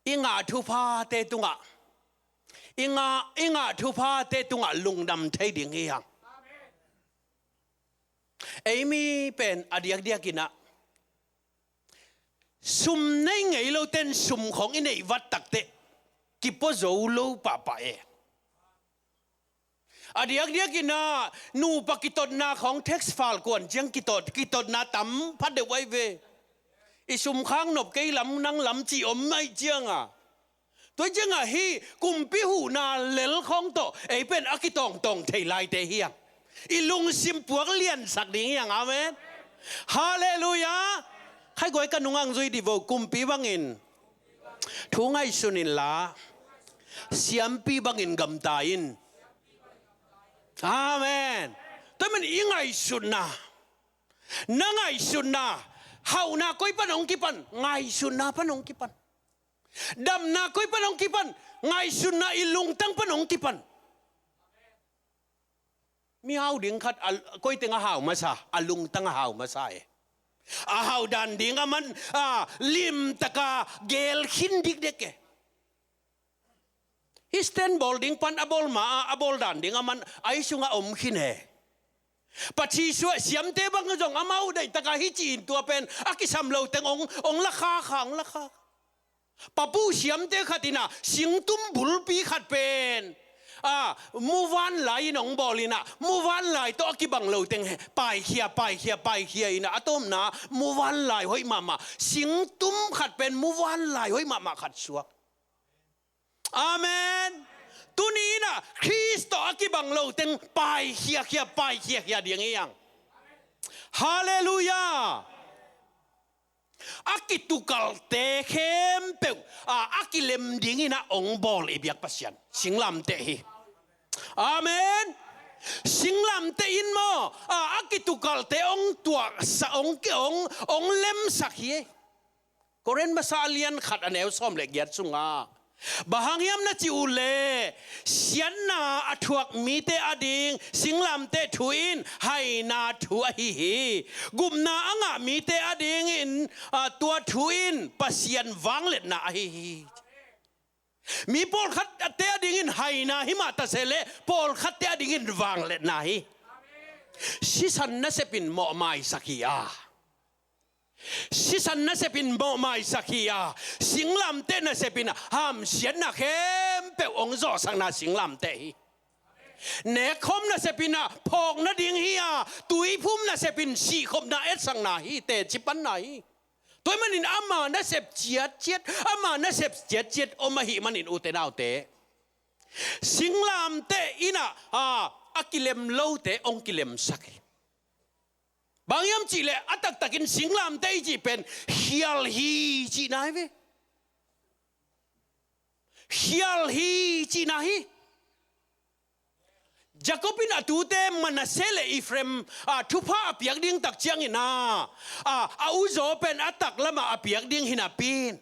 i ngah thuphate tungah, i ngah, i ngah thuphate tungah lungdam thei ding hi hang. Ei mi pen a diakdiakin ah sum nei ngei loten sum khawng i neih vat takteh kipua zo lo pahpah e. A diakdiakin ah nupa kitotna khawng text file kuan ciang kitot, kitotna tam pha deuh ahi ve. I sum khak nop kei lam nang lam cih om ahih ciang a, tua ciang a hih kumpi huhna lel khawng tawh ei pen a kitawngtawng thei laite hi hang. I lungsim puak liansak ding hi hang. Amen. Halleluiah. Khaiguai, ka nung ah zui dih vo. Kumpi bangin thu ngaihsun inla, siampi bangin gamta in. Amen. Tua ahih manin i ngaihsutna, na ngaihsutna, hauhna koi pan hong kipan? Ngaihsutna pan hong kipan. Damna koi pan hong kipan? Ngaihsutna, i lungtang pan hong kipan. Mihau ding khat, a, koi teng a hau masa? A lungtang a hau masa e. A hauh dan ding a man, a, limtaka geel khin dikdek e. Hih stand bawl ding pan a bawl ma a, a bawl dan ding a man a, ei sungah om khin e. Pathi suah siamte bang zong amau deihtaka hih ci-in tua pen a kisam lo teng hong, hong lakhak, hong lakhak. Papu siamte khat in ah singtum bulpi khat pen, a, muvanlai in hong bawl in ah, muvanlai tawh a kibang lo teng paikhia, paikhia, paikhia in ah, a tomna muvanlai hoih mahmah, singtum khat pen muvanlai hoih mahmah khat suak. Amen. Tuni in ah Khrist tawh a kibang lo teng paikhiakhia, paikhiakhia ding hi hang. Halleluiah. A kitukalhte khempeuh, a, a kilem dingin ah hong bawl i biak Pasian singlamteh hi. Amen. Singlamteh in maw, a, a kitukalhte hong tuahsak, hong, hong, hong lemsak hi. Korin masa a lian khat a neu sawm le giat sungah, bang hang hiam na cih uh leh, siatna a thuak mite ading singlamteh thu in haina thu ahi hi. Gupna a ngah mite adingin, a, tua thu in Pasian vangliatna ahi hi. Mi pawlkhatte adingin haina hi mah ta se leh, pawlkhatte adingin vangliatna hi. Sisan nasep in mawhmaisak hi a, sisan nasep in mawhmaisak hi a, singlamteh nasep in a, hamsiatna khempeuh hong zawhsakna singlamteh hi. Nekkhawm nasep in a, phawk nading hi a, tuiphum nasep in sihkhopna etsakna hi, teci panna hi. Tua ahih manin ama nasep ciatciat, ama nasep ciatciat om ahih manin, ute naute, singlamteh in a, a, a kilem lote hong kilemsak hi. Bang hiam cih leh, a taktakin singlamteh i cih pen khial hi cihna hi ve. Khial hi cihna hi. Jacob in a tute Manasseh le Ephraim, a, thupha a piak ding tak ciangin a, a, a uzaw pen a taklamah a piak ding hi napi in,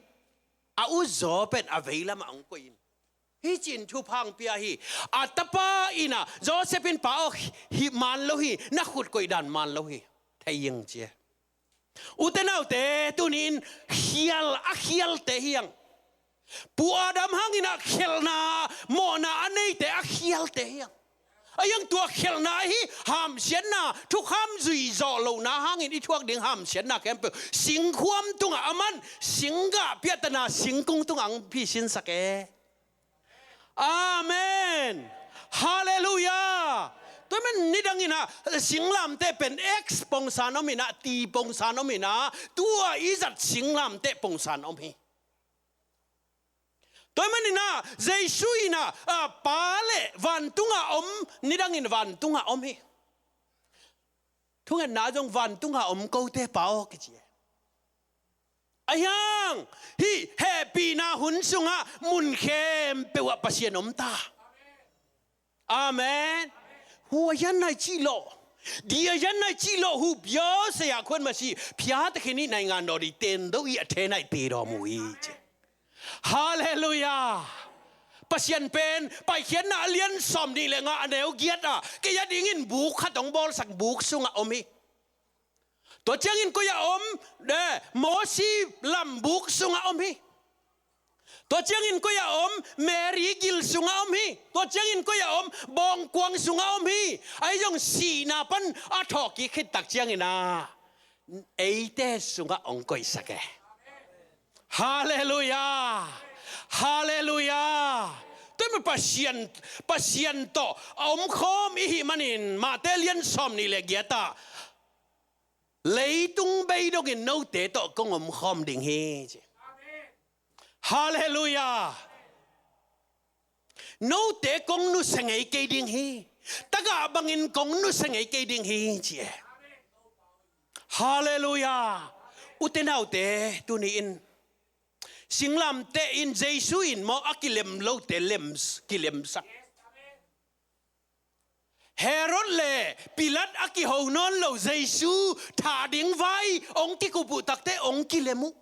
a uzaw pen a veilamah hong koih in, hih ci-in thupha hong pia hi. A tapa in a, Joseph in, "Pa aw, hih man lo hi, na khut koih dan man lo hi, thei ing," ci e. Ute naute, tuni-in khial, a khialte hi hang. Pu Adam hangin a khelhna, mawhna a neite a khialte hi hang. A hiang tua khelhna hi hamsiatna, thukham zui zawh lohna hangin i thuak ding hamsiatna khempeuh singkhuam tungah a man, singgah piahtana singkung tungah ang pisinsak e. Amen. Halleluiah. Tua man nidangin ah singlamteh pen X pongsan om in ah, T pongsan om in ah, tua i zat singlamteh pongsan om hi. Tua manin ah Jesu in ah, a, Pa le vantungah om, nidangin vantungah om hi. Thungetna zong vantungah om kote Pa aw kici e. A hiang, hih hehpihna hun sungah mun khempeuh ah Pasian om ta. Amen. Hu a hian nai cih lawh, di a hian nai cih lawh, hu pia saya khuan masi, pia takhin i nai ngan daw di ten do i a the nai te daw mu i ci. Halleluiah. Pasian pen Paikhiatna a lian sawm nih le nga a neu giat ah kei a dingin buk khat hong bawlsak, buk sungah om hi. Tua ciangin koi a om, eh, Mosi lambuk sungah om hi. Tua ciangin koi a om, Mary gil sungah om hi. Tua ciangin koi a om, bawngkuang sungah om hi. Ahi zong sihna pan a thawhkik khit tak ciangin ah eite sungah hong koihsak e. Halleluiah. Halleluiah. Tua manin Pasian, Pasian tawh a omkhawm i hih manin Mate lian sawm nih le giat ah leitung bei dongin note tawh kong omkhawm ding hi ci. Halleluiah. Note kong nusia ngei kei ding hi. Tagah bangin kong nusia ngei kei ding hi ci e. Halleluiah. Ute naute, tuni-in singlamteh in Jesu in maw a kilem lote lem, kilemsak. Herod le Pilat a kiho nawn lo Jesu thah ding vai hong kikup uh takteh hong kilem uh.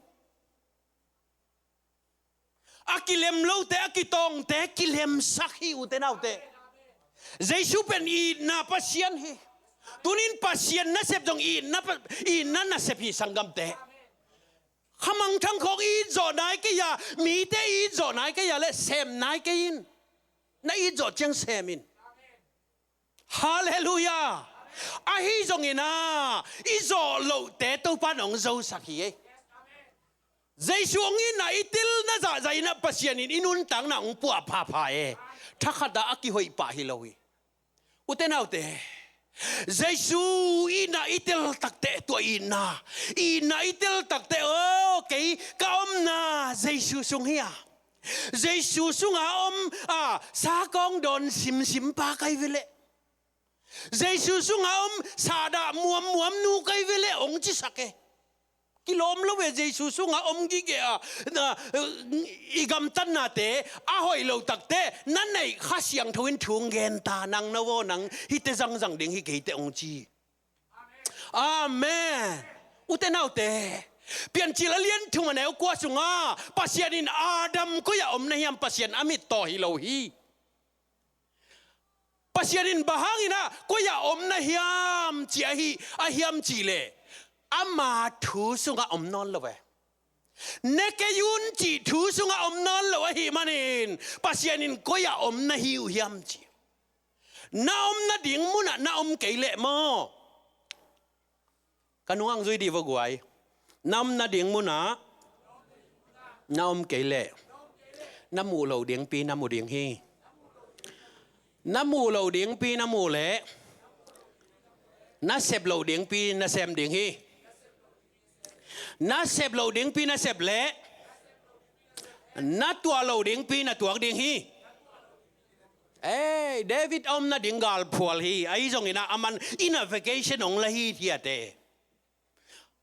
A kilem lote, a kitawngte kilemsak hi, ute naute. Jesu pen itna Pasian hi. Tunin Pasian nasep zong itna pa-, itna nasep hi, sanggamte. Khamangthang khawng i it zawh nai kei a, mite i it zawh nai kei a leh sem nai kei in. Na it zawh ciang sem in. Halleluiah. Ahi zongin ah i zawh lohte Topa in hong zosak hi ei. Jesu hong itna i tilna zahzah in ah Pasian in i nuntakna hong puah phapha e. Thakhat ah a kihoih pah hi lo hi. Ute naute, Jesu itna i tel takteh tua itna, itna i tel takteh, aw, kei ka omna Jesu sung hi a, Jesu sungah om, a, sakawng dawn simsim pa kai ve leh, Jesu sungah om sahdah muammuam nu kai ve leh hong cisak e. Kilawm lo e, Jesu sungah om gige a, na, i gamtatnate a hoih lo takteh na neih Kha Siangtho in thu hong gen ta, nang na vaw nang hihte zangzang ding hi keite hong ci. Amen. Ute naute, Piancil a lian thum a neu kua sungah Pasian in Adam koi-ah om na hiam, Pasian a mittaw hi lo hi. Pasian in bang hangin ah koi-ah om na hiam cih ahi, a hiam cih leh ama thu sungah om nawn lo e. Ne kei un cih thu sungah om nawn lo ahih manin Pasian in koi-ah om na hi uh hiam cih. Na om nading munah na om kei leh maw. Ka nung ang zui dih vo guai. Na om nading munah na om kei leh, na muh loh dingpi na mu ding hi. Na muh loh dingpi na muh leh, na sep loh dingpi na sem ding hi. Na sep loh dingpi na sep leh, na tuah loh dingpi na tuak ding hi. Ei, David a om nading galphual hi. Ahi zongin ah aman inn ah vacation hong la hithiat e.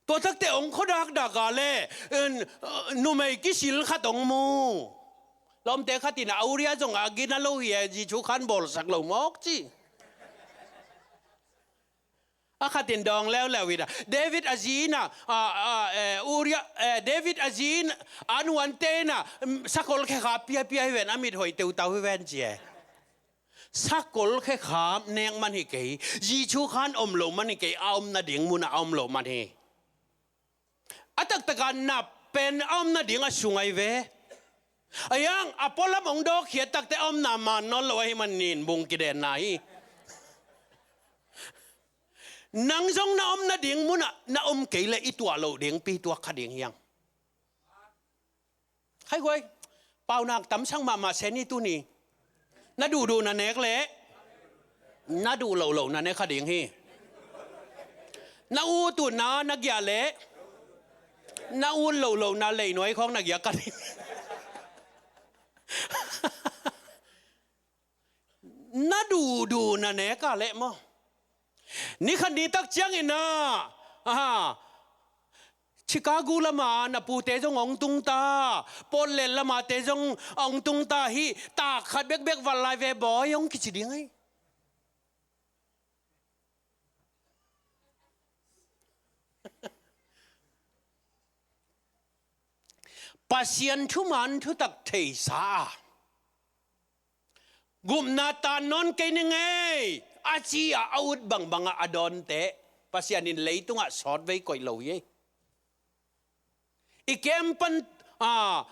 Tua takteh hong khuadakdak a leh, en, numei kisil khat hong mu. Lawmte khat in a Uria zong a gina lo hi e, Jesu khan bawlsak lo mawk ci. A khat in dawng leuleu in ah, David a zi in ah, a, a, eh, Uria, eh, David a zi in a nuante in ah, mm, sakol khekha piapia hi ven, a mit hoih teutau hi ven ci e. Sakol khekha nek man hi kei, Jesu khan om lo man hi kei, a om nading munah a om lo man hi. taktak a nap pen a om nading a sung ahi ve. Ahi hang a pualam hong dawkkhiat takte a omna man nawn lo ahih manin bung kidenna hi. Nang zong na om nading munah na om kei leh i tuah loh ding pi tuak kha ding hi hang. Hai guai, paunak tamsak mahmah se ni tuni. Na duhduh na nek leh na duh lohloh na ne kha ding hi. Na ututna na giah leh na ut lohlohna leinuai khawng na giah kha ding. Na duhduh na nek a leh maw, ni khat ni tak ciangin ah, aha, Chicago lama na pute zong hong tungta, Portland lama te zong hong tungta hi. Tak khat bekbek vat lai ve bawi hong kici ding hi. Pasian thuman thutak theisa a, gupna tan nawn kei ning ei, a ci a a ut bangbangah a dawnte Pasian in leitungah sawtvei koih lo hi ei. I kem pan, a,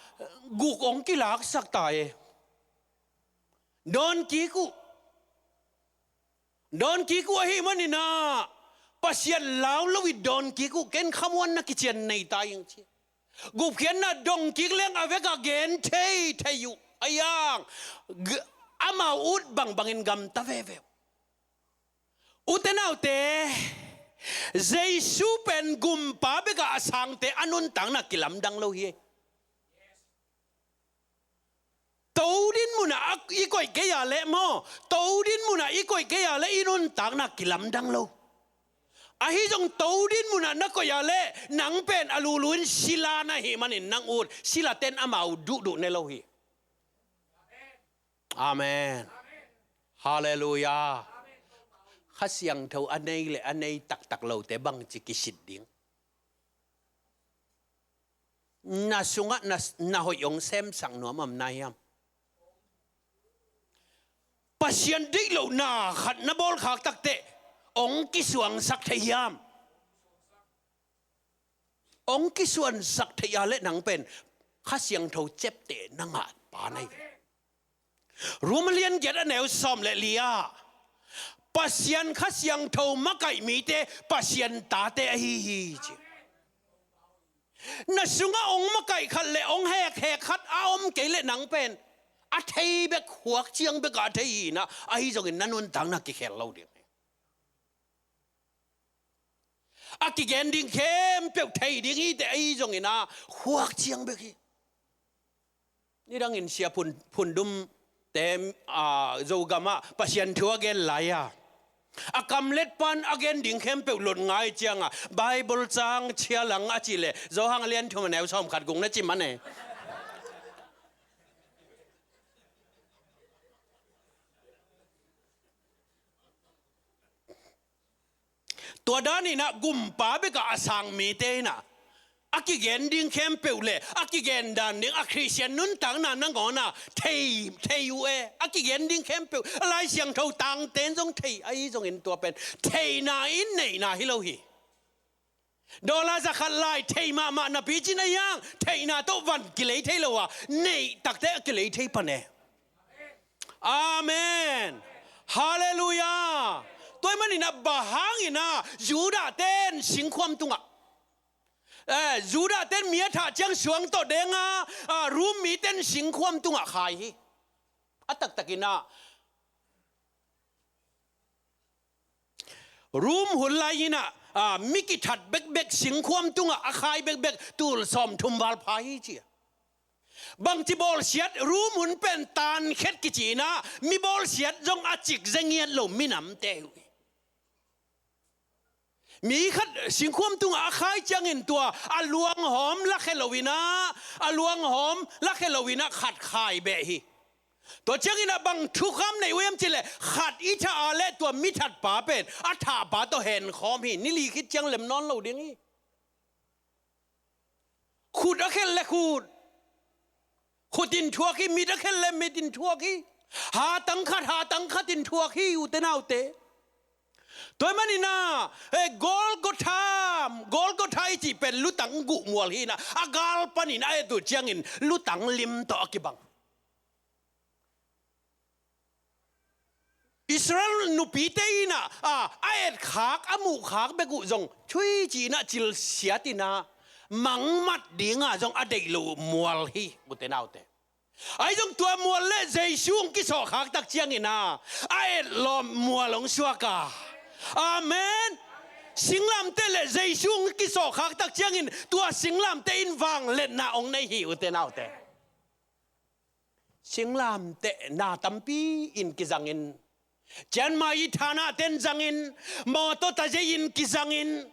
guk hong kilaksak ta ei. Dawn kik uh. Dawn kik uh ahih manin ah Pasian lau lo i dawn kik uh, ken khamuanna kician nei ta ing ci. Gupkhiatna dong kik leng a vekah gen thei thei uh. Ahi hang amau ut bangbangin gamta veve uh. Ute naute, Jesu pen gumpa bekah a sangte a nuntakna kilamdang lo hi. Todin munah i koih kei a leh maw, todin munah i koih kei a leh i nuntakna kilamdang lo. Ahi zong todin munah na koih a leh nang pen a lulu in sila na hih manin nang ut, silaten amau duhduh ne lo hi. Amen. Halleluiah. Kha Siangtho a nei le a nei taktak lote bangci kisit ding? Na sungah na, na hoih hong semsak nuam om na hiam? Pasian deih lohna khat na bawlkhak takteh hong kisuangsak thei hiam? Hong kisuansak thei a leh nang pen Kha Siangtho ciapteh na ngah pa na hi ve. Rom a lian giat a neu sawm le li ah Pasian Kha Siangtho makaih mite Pasian tate ahi hi ci. Na sungah hong makaih khat le hong hekhek khat a om kei leh nang pen a thei bek, huak ciang bek a thei hi na, ahi zongin na nuntakna kikhel lo ding hi. A kigen ding khempeuh thei ding hi teh, ahi zongin a huak ciang bek hi. Nidangin Sia Phun, Phundum te, a, Zogamah Pasian thu a gen lai a, a kamlet pan a gen ding khempeuh lot ngai cianga Bible cang chia lang a cih leh Johan a lian thum a neu sawm khat guk na ci mah ne. Tua danin ah gumpa bekah a sang mite in ah a kigen ding khempeuh le a kigen dan ding a Khristian nuntakna nangawn ah thei, thei uh e. A kigen ding khempeuh a Lai Siangtho tangten zong thei, ahi zongin tua pen theihna in neihna hi lo hi. Dollar za khat lai thei mahmah napi cin a hiang theihna tawh van kilei thei lo a, neih takte a kilei thei pan e. Amen. Halleluiah. Tua ahih manin ah bang hangin ah Judah ten singkhuam tungah, eh, Judah ten mi a thah ciang suang tawh deng a, ah, Rom mi ten singkhuam tungah khai hi. A taktakin ah Rom hun lai-in ah, ah, mi kithat bekbek singkhuam tungah a khai bekbek tul sawmthum val pha hi ci a. Bangci bawlsiat, Rom hun pen tankhet kici-in ah mi bawlsiat zong a cik ze ngiat lo minamte uh hi. Mi khat singkhuam tungah a khai ciangin tua a luanghawm lakhia lo-in ah, a luanghawm lakhia lo-in ah khat khai beh hi. Tua ciangin ah bang thukham nei uh hiam cih leh khat i thah a leh tua mi thatpa pen a thahpa tawh henkhawm hi. Ni li khit ciang lem nawn lo ding hi. Khut a khelh le khut, khut in thuak hi. Mit a khelh le mit in thuak hi. Hatang khat, hatang khat in thuak hi, ute naute. Tua ahih manin ah, eh, Golgotha, Golgotha i cih pen lutang guh mual hi in ah, a gal panin a et uh ciangin lutang lim tawh a kibang. Israel nupite in ah, a, a etkhak, a muhkhak bek uh zong, thui ci-in ah cilsiat in ah, mangmat ding ah zong a deih lo uh mual hi, ute naute. Ahi zong tua mual le Jesu hong kisawhkhak tak ciangin ah, a etlawm mual hong suak a. Amen. Singlamteh le Jesu hong kisawhkhak tak ciangin tua singlamteh in vangliatna hong nei hi, ute naute. Singlamteh na tampi in kizangin, Chiang Mai i thanahte in zangin, mawtaw tazei in kizangin,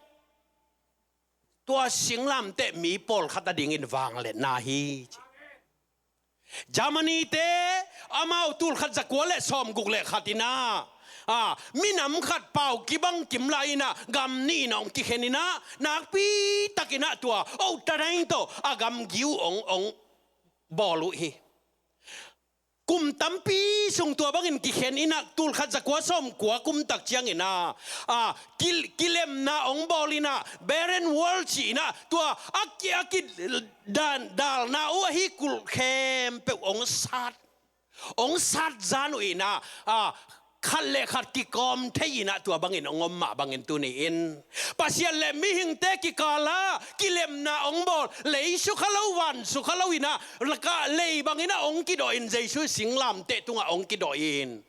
tua singlamteh mi pawlkhat adingin vangliatna hi ci. Germany-te amau tul khat za kua le sawmguk le khat in ah, a, minam khat pau kibang kim lai in ah gam nih in ah hong kikhen in ah, nakpi takin ah tua Otaheite tawh a gamgi uh hong, hong bawl uh hi. Kum tampi sung tua bangin kikhen in ah, tul khat za kua sawmkua kum tak ciangin ah, a, ki-, kilemna hong bawl in ah, barren wall ci-in ah, tua a ki-, a ki-, dan-, dalna uh ahi kulh khempeuh hong sat, hong sat zan uh in ah, a, khat le khat kikawm thei in ah tua bangin hong om mah bangin tuni-in Pasian le mihingte kikal ah kilemna hong bawl, lei sukha lo, van sukha lo in ah, laka lei bangin ah hong kidawh in Jesu singlamteh tungah hong kidawh in.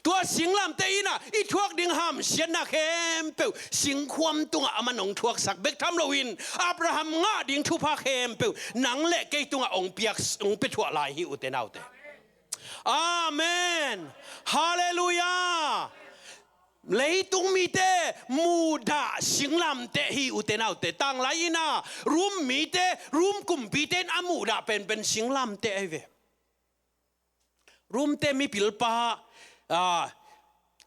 Tua singlamteh in ah i thuak ding hamsiatna khempeuh singkhuam tungah aman hong thuaksak bek tham loin, Abraham ngah ding thupha khempeuh nang le kei tungah hong piak, hong pia thuah lai hi, ute naute. Amen. Halleluiah. Leitung mite muhdah singlamteh hi, ute naute. Tanglai in ah Rom mite, Rom kumpite in a muhdah penpen singlamteh ahi ve. Rom-te mipilpa, a,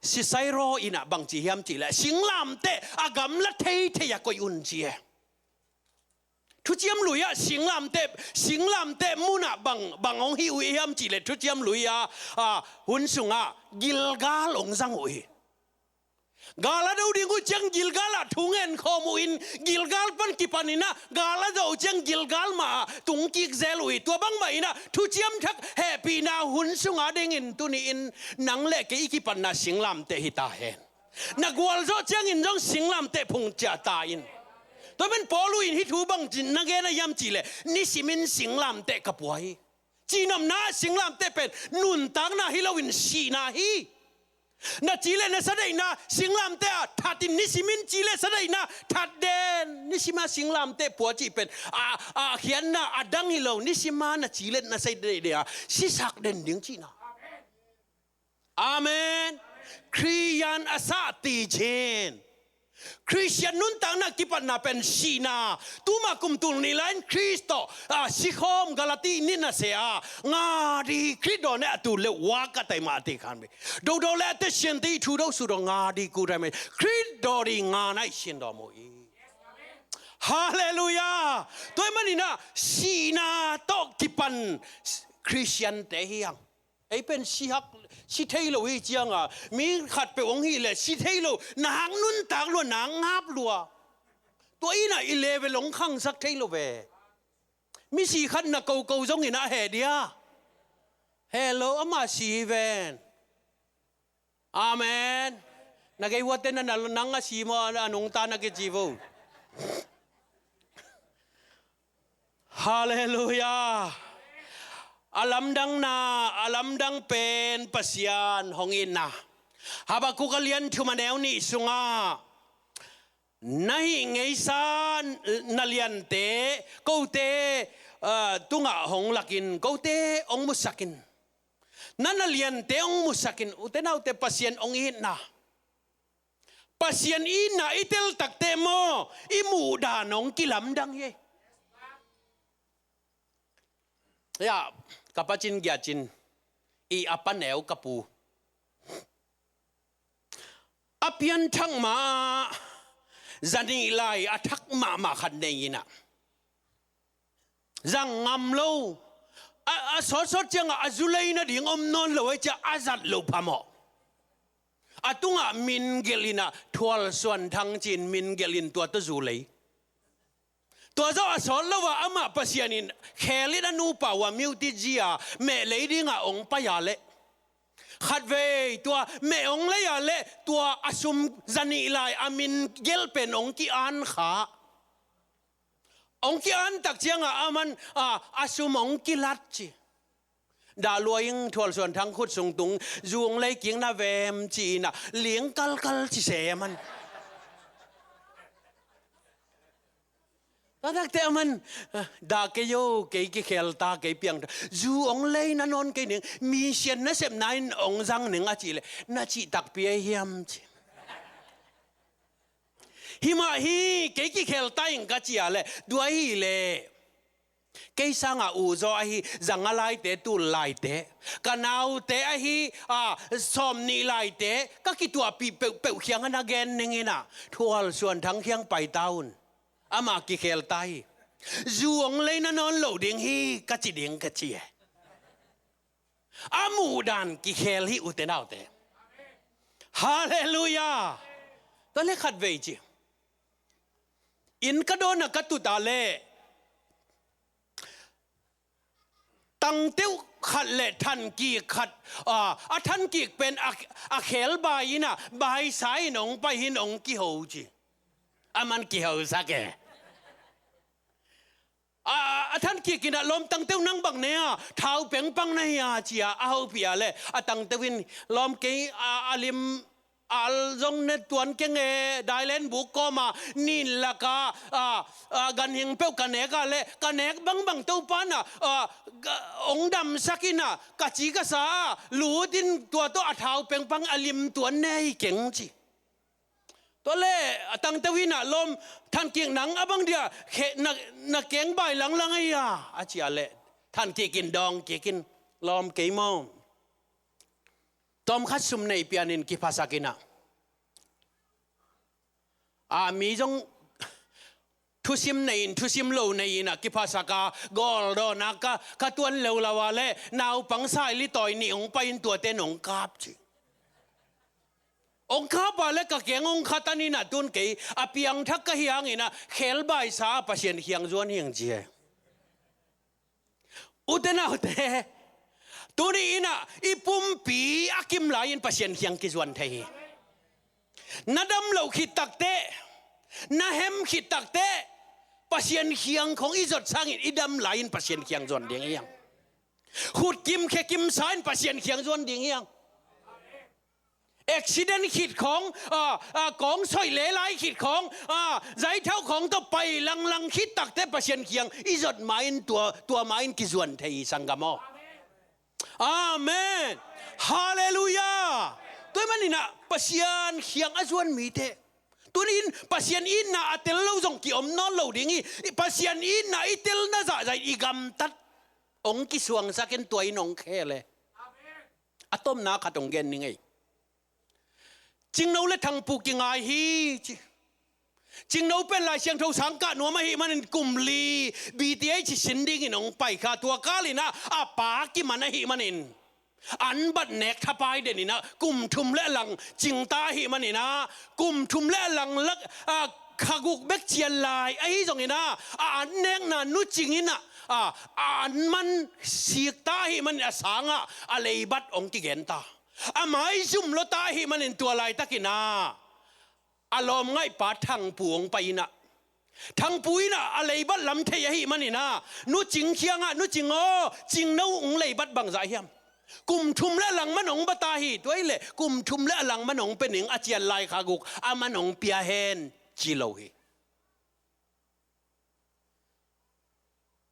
Cicero in ah bangci hiam cih leh, singlamteh a gamla theithei a koih un ci e. Thuciam Lui ah singlamteh, singlamteh mun ah bang, bang hong hi uh hiam cih leh, Thuciam Lui ah, a, hun sungah Gilgal hong zang uh hi. Gal a do ding uh ciang Gilgal ah thu ngen khawm uh in, Gilgal pan kipan in ah gal a do uh ciang Gilgal mah ah tung kik zel uh hi. Tua bangmah in ah Thuciam Thak hehpihna hun sungah dingin tuni-in nang le kei i kipatna singlamteh hi ta hen. Na gualzawh ciangin zong singlamteh phung ciah ta in. Tua pen Paul uh in hih thu bang ci-in na gen a hiam cih leh, nisimin singlamteh ka pua hi. Cihnopna ah singlamteh pen nuntakna hi loin sihna hi. Na ci le na sa deihna singlamteh ah that in, nisimin ci le sa deihna that den. Nisim a singlamteh pua cih pen a, a khiatna a dang hi lo. Nisim a na ci le na sa deih, deih a sisak den ding cihna. Amen. Khristian a sah ti cin. Khristian nuntakna kipatna pen sihna. Tuma kum tul nih lai-in Khrist tawh, a, sikhawm Galati nih na se a, nga di Khrist daw ne a tu leuh wa ka tai mah a ti khan bi. Dodo le a te sian te i thu do su daw nga di ku tai mah. Khrist daw di nga nai sian daw mu i. Halleluiah. Tua ahih manin ah sihna tawh kipan Khristian te hi hang. Ei pen si hak, si thei lo hi cianga, mi khat peuh hong hih leh si thei lo, na hak nuntak lua, na hak ngap lua. Tua in ah i level hong khangsak thei lo ve. Misi khat na koko zongin a heh dia. Hello, ama si hi ven. Amen. Na gei huate na, na, nang a si maw, a nungta na kici vo. Halleluiah. A lamdangna, a lamdang pen Pasian hong itna. Habakkuk a lian thum a neu nih sungah, na hih ngeisa na liante kote, ah, tungah hong lakin, kote hong musakin. Na na liante hong musakin, ute naute, Pasian hong itna. Pasian itna i tel takte maw, i muhdan hong kilamdang hi. Ya, ka pacin giacin, i a paneu ka pu. A pianthak mah, zanih lai a thak mahmah khat nei in ah, zang ngam lo. A, a sawtsawt ciangah a zu lei nading om nawn lo ahih ciah a zat loh phamawh. a tungah min gelh in ah, Thual Suan Thang ci-in min gelh in tua tawh zu lei. Tua zawh a sawt lo ah amah Pasian in khel in a nupa uh a miuti zi a meh lei dingah hong pai a leh, khatvei tua meh hong lei a leh tua a sum zanih lai a min gelh pen hong ki-an kha. Hong ki-an tak ciangah aman a, a sum hong kilat ci. Dah lua ing, Thual Suan Thang khut sung tung, zu hong lei kik na vem ci-in ah ling kalkal ci se aman. Tua takte aman, ah, dah kei o, kei kikhel ta, kei piang ta. Zu hong lei na nawn kei ning, mission nasepna in hong zang ning a cih leh, na cih takpi ahi hiam ci. Hi mah hi, kei kikhel ta ing ka ci a leh, tua hi leh. Kei sangah u zaw ahi, zanga laite, tul laite, ka naute ahi, a, sawm nih laite, ka kituahpih peuhpeuh khiang a na gen ning in ah, Thual Suan Thang khiang pai ta un. Amah kikhel ta hi. Zu hong lei na nawn lo ding hi, ka ci ding ka ci e. A muhdan kikhel hi, ute naute. Halleluiah. Tua leh khatvei ci. Inn ka dawn a ka tut a leh, tangteuh khat leh thankik khat, a, a thankik pen a, a khelbai in ah, baisa in hong pai hi in hong kiho ci. Aman kihosak e. A, a thankik in ah, lawm, tangteuh nang bang ne a, thau pengpang na hi a ci a, a hopih a leh, a tangteuh in, lawm, kei a, a lim al zong ne tuan keng e, dailen buk kawm a, nin lak a, a, a, ganhing peuh ka nek a leh, ka nek bangbang Topa in ah, a, ga, hong damsak in ah, ka ci ka sa a, lut in tua tawh a thau pengpang a lim tuan ne hi keng ci. Tua leh, a tangteuh in ah, lawm, thankik, nang a bang dia, khe, na, na kengbai langlang ahi a, a ci a leh, thankik in dawng kik in, lawm, kei maw, tawmkhat sum nei pian in kiphasak in ah. A, mi zong thusim nei in, thusim lo nei in ah kiphasak a, gawl dawn a ka, ka tuan leuleu a leh, naupang saili tawi nih hong pai in tuate in hong kap ci. Hong kap a leh ka keng hong khatan in ah, tun kei a piangthak ka hi hang in ah, khelbaisa a Pasian khiang zuan hi ing ci e. Ute naute, tuni in ah i pumpi a kim lai in Pasian khiang kizuan thei hi. Na dam loh khit takteh, na hem khit takteh, Pasian khiang khong i zot sangin i dam lai in Pasian khiang zuan ding hi hang. Khut kim khe kim sa in Pasian khiang zuan ding hi hang. Accident khit khong, a, a, kong soih lelai khit khong, a, zaithau khong tawh pai langlang khit takteh Pasian khiang i zot ma in tua, tua ma in kizuan thei hi, sanggam aw. Amen. Halleluiah. Tua ahih manin ah Pasian khiang a zuan mite, tuni in Pasian itna a tel lo zong kiom nawn lo ding hi. Pasian itna i telna zahzah in i gamtat hong kisuangsak in tua in hong khel e. A tomna khat hong gen ning ei. Cingno le Thangpu kingai hi ci. Cingno pen Lai Siangtho sang kah nuam ahih manin kum li B T H sin dingin hong pai kha, tua kal in ah a pa kiman ahih manin an bat nek thapai den in ah kum thum le a lang cingta ahih manin ah kum thum le a lang lak, a, kha guk bek cian lai ahi zongin ah, a an nekna nu cing in ah, a, a an man sikta ahih manin a sangah a leibat hong kigenta. A maizum lawta ahih manin tua laitakin ah a lawmngaihpa Thangpu hong pai in ah, Thangpu in ah a leibat lam thei ahih manin ah, nu cing khiangah, nu cing aw, cingno hong leibat bangzah hiam? Kum thum le a lang man hong bata hi, tua hileh kum thum le a lang man hong pia ning, a cian lai kha guk a man hong pia hen ci lo hi.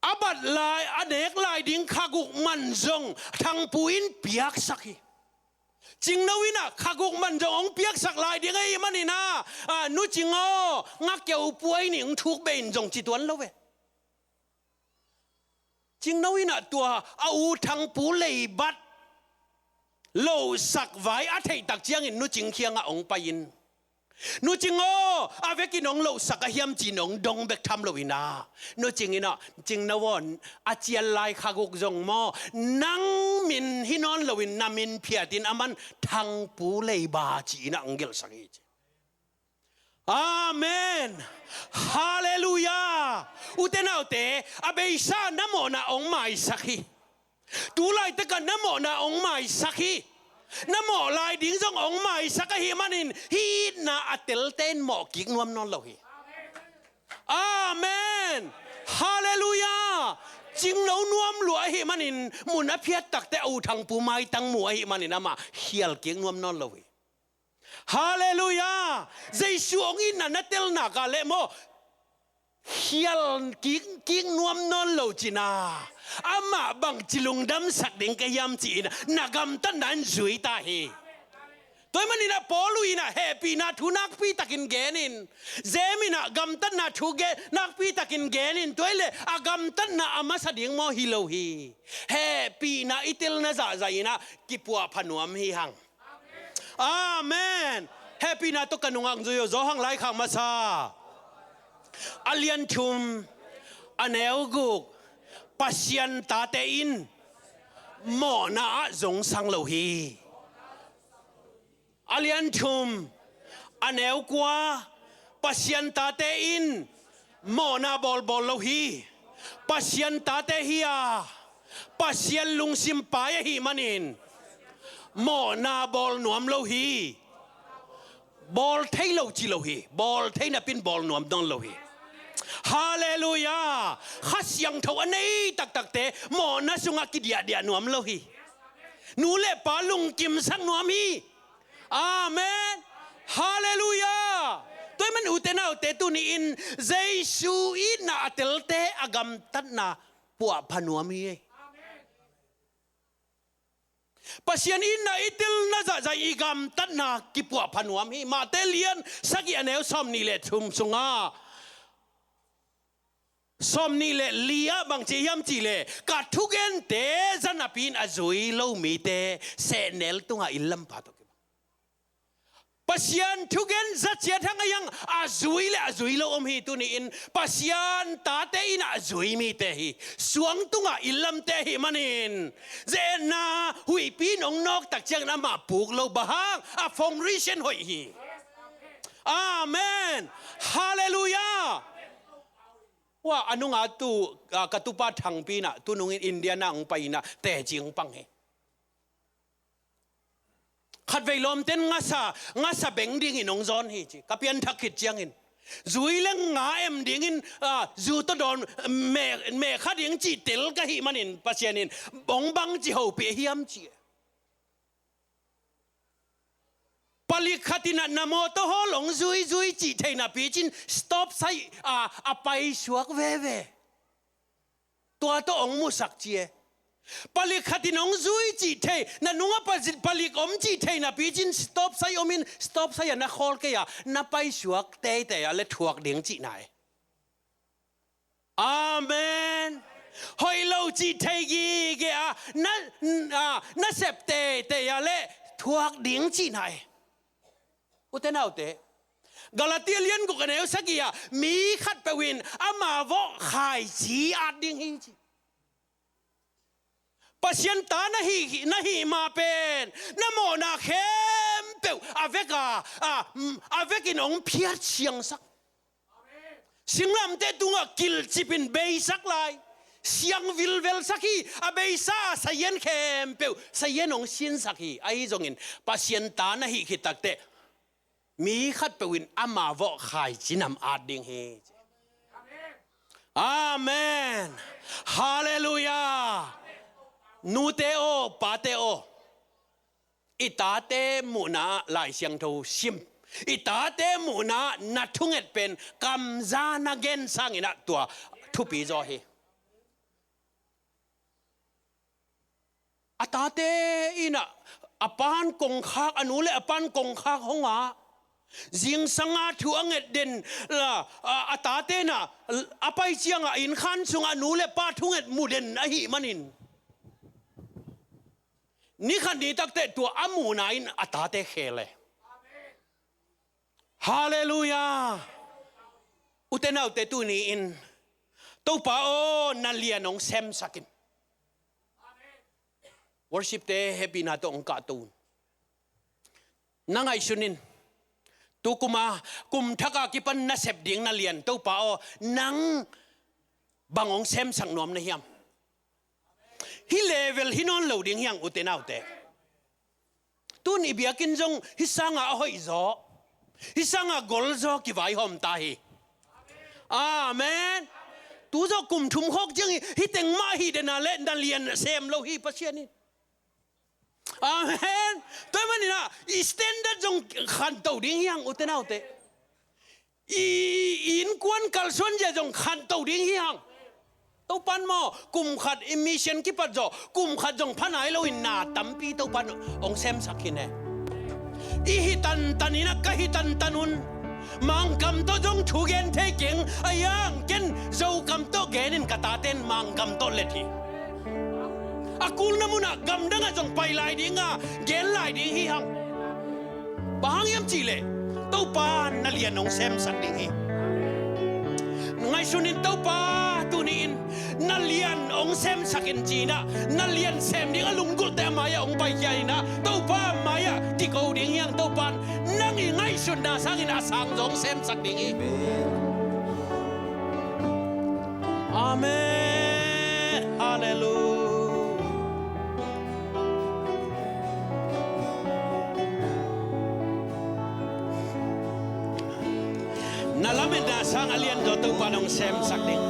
A bat lai, a nek lai ding kha guk man zong Thangpu in piaksak hi. Cingno in ah kha guk man zong hong piaksak lai ding ahih manin ah, a, nu cing aw, nga keu puai ning, thuk beh in zong ci tuan lo ve. Cingno in ah tua a u Thangpu leibat lohsak vai a theih tak ciangin nu cing khiangah hong pai in, Nu Cing aw, a vekin hong lohsak a hiam ci-in hong dong bek tham loin ah, Nu Cing in ah, Cing na vawn a cial lai kha guk zong maw, nang min hi nawn loin na min phiatin aman Thangpu Leiba ci-in ah hong gelhsak hi ci. Amen. Halleluiah. Ute naute, a beisa na mawhna hong maisak hi. Tu laitak ah na mawhna hong maisak hi. Na mawh lai ding zong hong maisak ahih manin hih itna a telte in mawh kik nuam nawn lo hi. Amen. Halleluiah. Cingno nuam lua ahih manin mun a phiat takte a u Thangpu maitang mu ahih manin amah khial kik nuam nawn lo hi. Halleluiah. Jesu hong itna na tel nak leh maw, khial kik, kik nuam nawn lo cin ah, amah bangci lungdamsak ding ka hiam ci-in ah na gamtatna in zui ta hi. Tua ahih manin ah Paul in ah hehpihna thu nakpi takin gen in, James in ah gamtatna thu gen, nakpi takin gen in, tua hi leh a gamtatna a masa ding maw hi lo hi. Hehpihna i telna zahzah in ah kipuahpha nuam hi hang. Amen. Hehpihna tawh ka nungak zui uh, Johan laikhak masa a lian thum, a neu guk, Pasian tate in mawhna ah zongsang lo hi. A lian thum, a neu kua, Pasian tate in mawhna bawlbawl lo hi. Pasian tate hi a, Pasian lungsim pai ahih manin mawhna bawl nuam lo hi. Bawl thei lo ci lo hi. Bawl thei napi in bawl nuam nawn lo hi. Halleluiah. Kha Siangtho a nei taktakte mawhna sungah kidiahdiah nuam lo hi. Nu le pa lungkimsak nuam hi. Amen. Halleluiah. Tua ahih manin ute naute, tuni-in Jesu itna a telte a gamtatna puahpha nuam hi. Pasian itna i telna zahzah i gamtatna kipuahpha nuam hi. Matthai lian sagih, a neu sawmnih le thum sungah, sawmnih le li ah bang ci hiam cih leh, ka thugente za napi in a zui lo mite sehnel tungah inn lam pha tawh kibang. Pasian thugen za ciat hang a hiang a zui le a zui lo om hi. Tuni-in Pasian tate in a zui mite hi. Suang tungah inn lamte ahih manin, ze-etna huihpi in hong nawk tak ciangin amah puk lo, bang hang, a foundation hoih hi. Amen. Halleluiah. Ua, a nunga tu, a, ka tupa Thangpi in ah, tu nungin India na hong pai in ah, teci hong pang hi. Khatvei lawmten ngasa, ngasa beng dingin hong zawn hi ci. Ka pianthak khit ciangin, zui le nga em dingin, a, zu tawh dawn, me, me kha ding cih tel ka hih manin, Pasian in hong bangci hopih hiam ci. Palik khat in ah na mawtaw hawl hong zuizui cih thei napi cin stop sign, a, a paisuak veve. Tua tawh hong musak ci e. Palik khat in hong zui cih thei, na nungah pa-, palik om cih thei napi cin stop sign om in, stop sign ah na khawl kei a, na paisuak teitei a le thuak ding cihna e. Amen. Hoih lo cih thei gige a, na, a, na sep teitei a le thuak ding cihna e. Ute naute, Galatia lian guk, a neu sagih ah, mi khatpeuh in ama vawh khaici at ding hi ci. Pasian ta na hih, na hih ma pen, na mawhna khempeuh a vek a, a, a vekin hong phiat siangsak. Singlamteh tungah kilcip in beisak lai. Siang vilvelsak hi, a beisa a sazian khempeuh, sazian hong sinsak hi. Ahi zongin, Pasian ta na hih khit takteh, mi khatpeuh in ama vawh khaici nam at ding hi. Amen. Halleluiah. Nute aw, pate aw. I tate muhna ah Lai Siangtho sim. I tate muhna ah na thunget pen kamza na gen sangin ah tua thupi zaw hi. A tate in ah a pa'n kongkhak, a nu le a pa'n kongkhak hong ah, zingsang a thu a nget den la, a, a tate in ah a pai ciangah innkhan sungah nu le pa thunget mu den ahih manin, ni khat ni takteh tua a muhna in a tate khel e. Halleluiah. Ute naute, tuni-in Topa aw, na lian hong semsak in. Worship-te hehpihna tawh hong kahto un. Na ngaihsun in. Tu kum a, kum thak a kipan na sep ding na lian Topa aw, nang bang hong semsak nuam na hiam? Hih level hi nawn lo ding hi hang, ute naute. Tun i biakinn zong hih sanga a hoih zaw, hih sanga gol zaw kivaihawm ta hi. Amen. Tu zawh kum thum khawk ciang hi, hih teng mah hi dena le na lian sem lo hi Pasian in. Amen. Tua ahih manin ah i standard zong khanto ding hi hang, ute naute. I, i innkuan kalsuan zia zong khanto ding hi hang. Topan maw, kum khat i mission kipat zawh, kum khat zong pha nai loin na tampi Topan hong semsak hi ne. I hi tantan in ah, ka hi tantan un. Mangkam tawh zong thu gen thei keng, a yang ken Zokam tawh gen in ka taten Mangkam tawh let hi. A kulna munah gamdangah zong pai lai dinga, gen lai ding hi hang. Bang hang hiam cihleh Topa na lian hong semsak ding hi. Ngaihsun in, Topa tuni-in na lian hong semsak in ci-in ah, na lian sem ding a lunggulhte a mai-ah hong paikhia in ah, Topa mai-ah kiko ding hi hang. Topan nang i ngaihsutna sangin a sang zaw hong semsak ding hi. Amen. Halleluiah. Na lametna sang a lian zaw Topa nong semsak ding.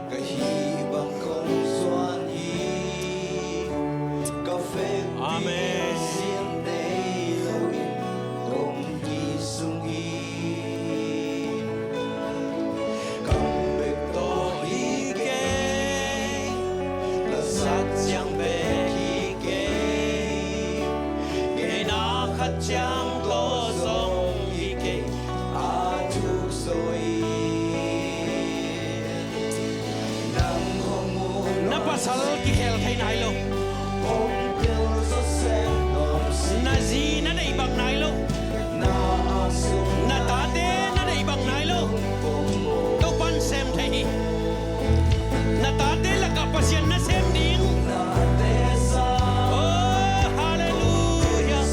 Ka hih bang kong zuan hi. Ka vekpi Amen. Sin nei loin kong kisung hi. Kam bek tawh hi kei, na zat ciang bek hi kei. Ngeina khat ciang tawh zong hi kei, a thuk zaw hi. Nang hong mu na pasal kikhel thei nai lo. Na zi na deih bang nai lo. Na tate na deih bang nai lo. Topan sem thei hi. Na tate lakah Pasian na sem ding. Oh, halleluiah.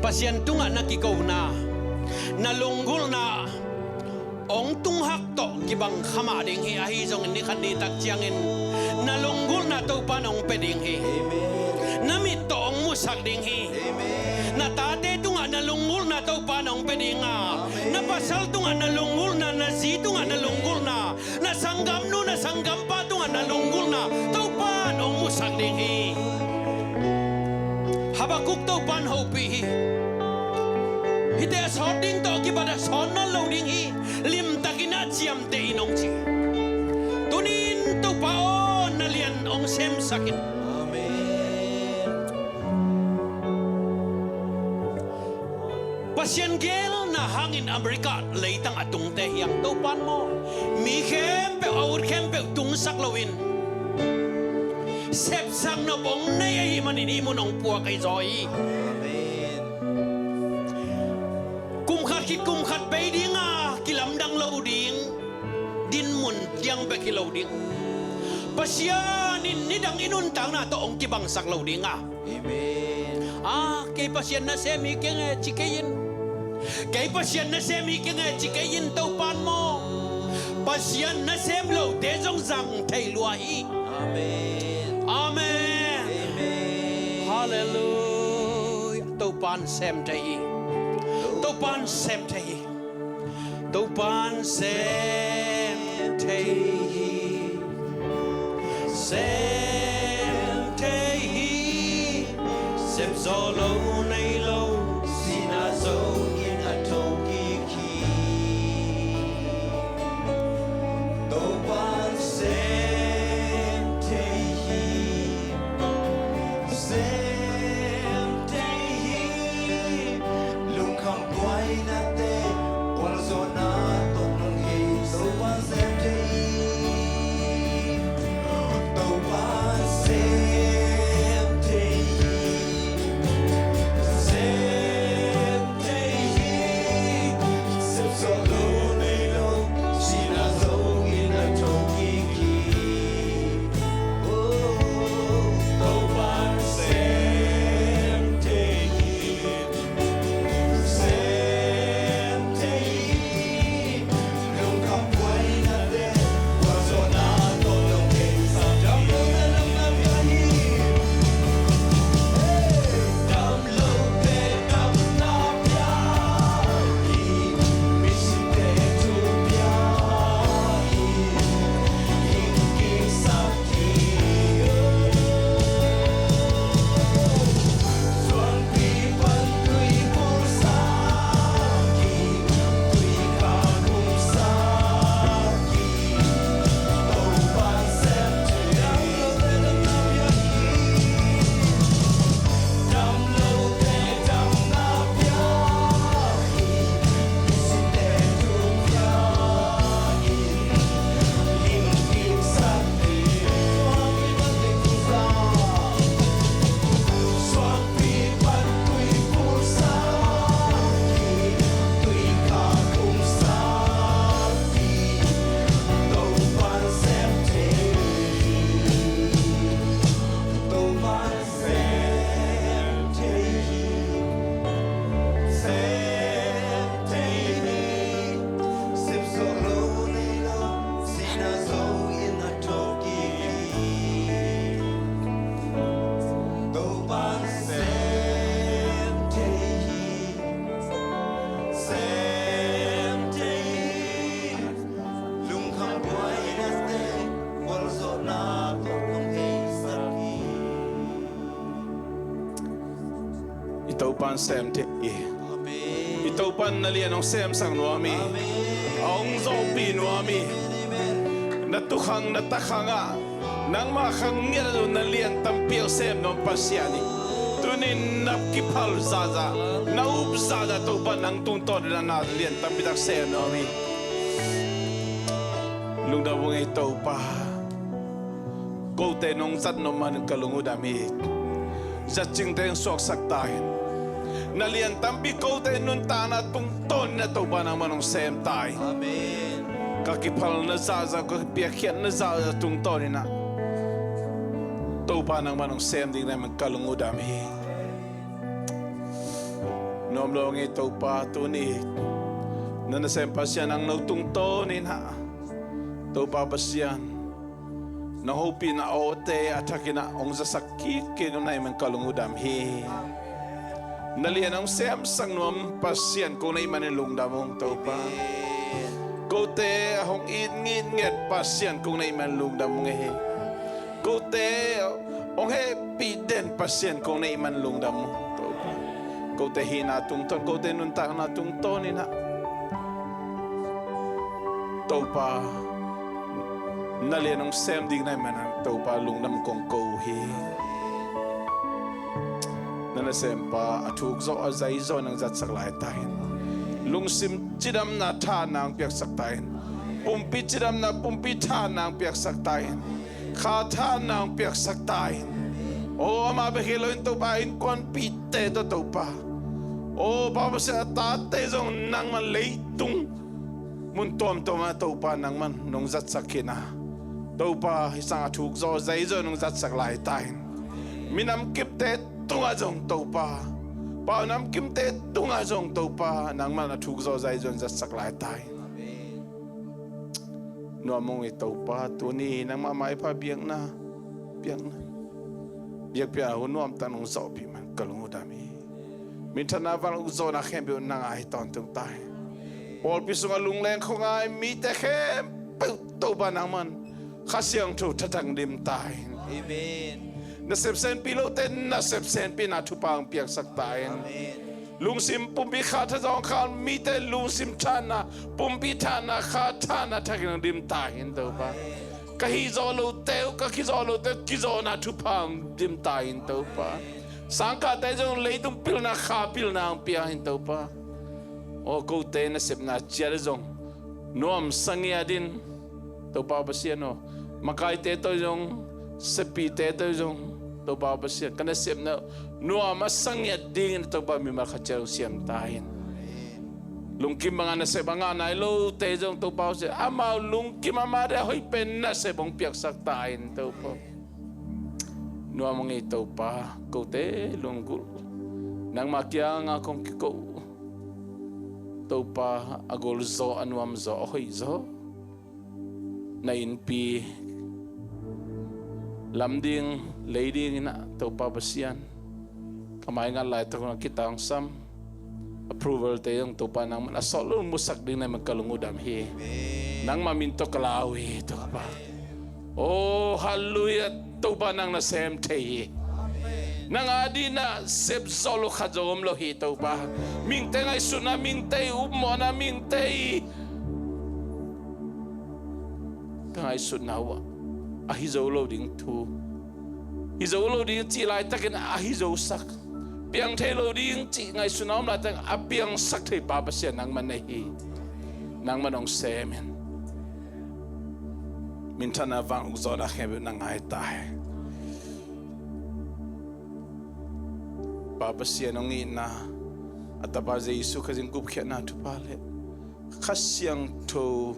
Pasian tungah na kikona, na lunggulhna hong tunghak tawh kibang kha mah ding hi. Ahi zongin ni khat ni tak ciangin na lunggulhna Topa'n hong pia ding hi. Amen. Na mit tawh hong musak ding hi. Amen. Na tate tungah na lunggulhna Topa'n hong pia ding a, Amen, na pasal tungah na lunggulhna, na zi tungah na lunggulhna, na sanggamnu, na sanggampa tungah na lunggulhna Topa'n hong musak ding hi. Habakuk Topa'n hopih hi. Hihte a sawt ding tawh kibat a sawt nawn lo ding hi. Limtakin a ciamteh in hong ci. Tuni-in Topa aw, na lian hong semsak in. Amen. Pasian geelna hangin America leitang a tungte hi hang, Topa'n maw, mi khempeuh, a ut khempeuh tungsak loin sepsak nop hong nei ahih manin hih mun hong puak ahi zaw hi. Amen. Kum khat khit kum khat bei ding a, kilamdang lo ding. Dinmun tiang bek hi lo ding. Pasian in nidang i nuntakna tawh hong kibangsak lo ding a. Amen. A, kei Pasian nasem hi keng e ci kei in. Kei Pasian nasem hi keng e ci kei in, Topa'n maw, Pasian nasem lote zong zang thei lua hi. Amen. Amen. Amen. Halleluiah. Topa'n sem thei hi. Topa'n sem thei hi. Topa'n sem thei hi. Sem thei hi. Sep zawh loh nei lo, sihna zongin a thokik hi. Topa'n sem thei hi. Sem thei hi. Lungkham buainate, gualzawhna tawh nong hei. Topa'n sem thei hi. Topa'n sem thei hi. Sem thei hi. Sep zawh loh nei lo, sihna zongin a thokik hi. Topa'n sem thei hi. Sem thei hi. Lungkham buainate, gualzawhna tawh nong hei. Dam lote damna pia hi. Dam lote damna pia hi. Misite thu pia hi. Hing kiksak hi. Topa'n sem thei hi, sem thei hi. Lungkham buainate, gualzawhna tawh hong heisak hi. I Topa'n sem thei hi. Amen. I Topa'n na lian hong semsak nuam hi. Amen. A hong zawhpih nuam hi. Amen, amen. Na tukhang, na takhang ah nangmah khang ngiat lo na lian tampi hong sem nuam Pasian hi. Tuni-in na kiphal zaza, na up zaza Topa'n nang tungtawn in na lian tampi tak sem nuam hi. Lungdam ung ei Topa. Kote nong zat nop man ka lung uh dam hi. Zat cingte hong suaksak ta in. Na lian tampi kote nuntakna tungtawn in na Topa nangman hong sem ta in. Amen. Ka kiphalna zaza, ka piakkhiatna zaza tungtawn in na Topa nangman hong sem ding nangman ka lung uh dam hi. Nuam lo ngei Topa, tuni na nasem Pasian ang no tungtawn in ah, Topa Pasian, na hopihna awte a thakin ah hong zasak kik kik na hih man ka lung uh dam hi. Na lian hong semsak nuam Pasian kong na hih manin lungdam ung Topa. Kote a hong it ngitnget Pasian kong na hih manin lungdam ung hi. Kote hong hehpih den Pasian kong na hih man lungdam ung Topa. Kote hihna tungtawn, kote nuntakna tungtawn in ah, Topa, na lian hong sem ding na hih manin Topa lungdam kong ko uh hi. Na nasempa a thuk zawh a zai zawh nang zatsak lai ta in. Lungsim cidamna tha nang piaksak ta in. Pumpi cidamna pumpi tha nang piaksak ta in. Kha tha nang piaksak ta in. O, amah bek hi lo in Topa, innkuanpihte tawh Topa, o Pa Pasian, a tate zong nangman leitung mun tuamtuam ah Topa nangman nong zatsak khin a, Topa, hih sang a thuk zawh zai zawh nong zatsak lai ta in. Minam kimte tungah zong Topa, pau nam kimte tungah zong Topa, nangman a thuk zawh zai zawh nong zatsak lai ta in. Nuam ung ei Topa, tuni nangmah maipha biakna, biakna, biakpiakna hun nuamtak nong zawhpih man ka lung uh dam hi. Minthanna vanluk zawhna khempeuh nang a hi tawntung ta hi. Pawlpi sungah lungleng khuangai mite khempeuh Topa nangman Kha Siangtho thatang dim ta hi. Amen. Nasep senpi lote nasep senpihna thupha hong piaksak ta hi. Amen. Lungsim pumpi kha tha zawng khal mite lungsim thanna, pumpi thanna, kha thanna thakin hong dim ta hi Topa. Ka hih zawh lote uh, ka kizawh lote uh kizawhna thupha hong dim ta hi Topa. Sangkahte zong leitung pilna, kha pilna hong pia hi Topa. Aw, kote nasepna ciat zong nuamsa ngiat in Topa Pasian aw, makaite tawh zong, sepite tawh zong, Topa Pasian, ka nasepna nuam a sa ngiat dingin Topa mimal khat ciat hong siam ta hi. Lungkim banga nasep a ngah nai lote zong Topa Pasian, amau lungkim a mate a hoih pen nasep hong piaksak ta hi Topa. Nuam ung ei Topa, kote lunggulh nangma kianga kong kiko uh Topa, a gul zaw, a nuam zaw, a hoih zaw na innpi lam ding lei dingin ah Topa Pasian, ka maingat laitak hun a kitangsam approval te zong Topa nangman a sawt lo musak ding na hih man ka lung uh dam hi. Nangma min tawh ka lau hi Topa. Oh, halleluiah. Topa nang nasem thei hi. Nang a dingin ah sep zawh lo khat zong om lo hi Topa. Mihingte ngaihsutna, mihingte upmawhna, mihingte ka ngaihsutna uh ah ahi zo lo ding thu, hi zo lo ding cih laitakin ahi zosak, piang thei lo ding cih ngaihsutna om laitakin a piangsak thei Pa Pasian nangman na hi. Nangman hong sem in. Minthanna vanluk zawhna khempeuh na ngai ta hi. Pa Pasian hong itna, a Tapa Jesu Khazih gupkhiatna thupha le Kha Siangtho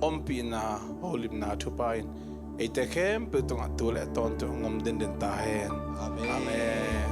ompihna, holimna thupha in eite khempeuh tungah tu le tawntung hong om denden ta hen. Amen. Amen.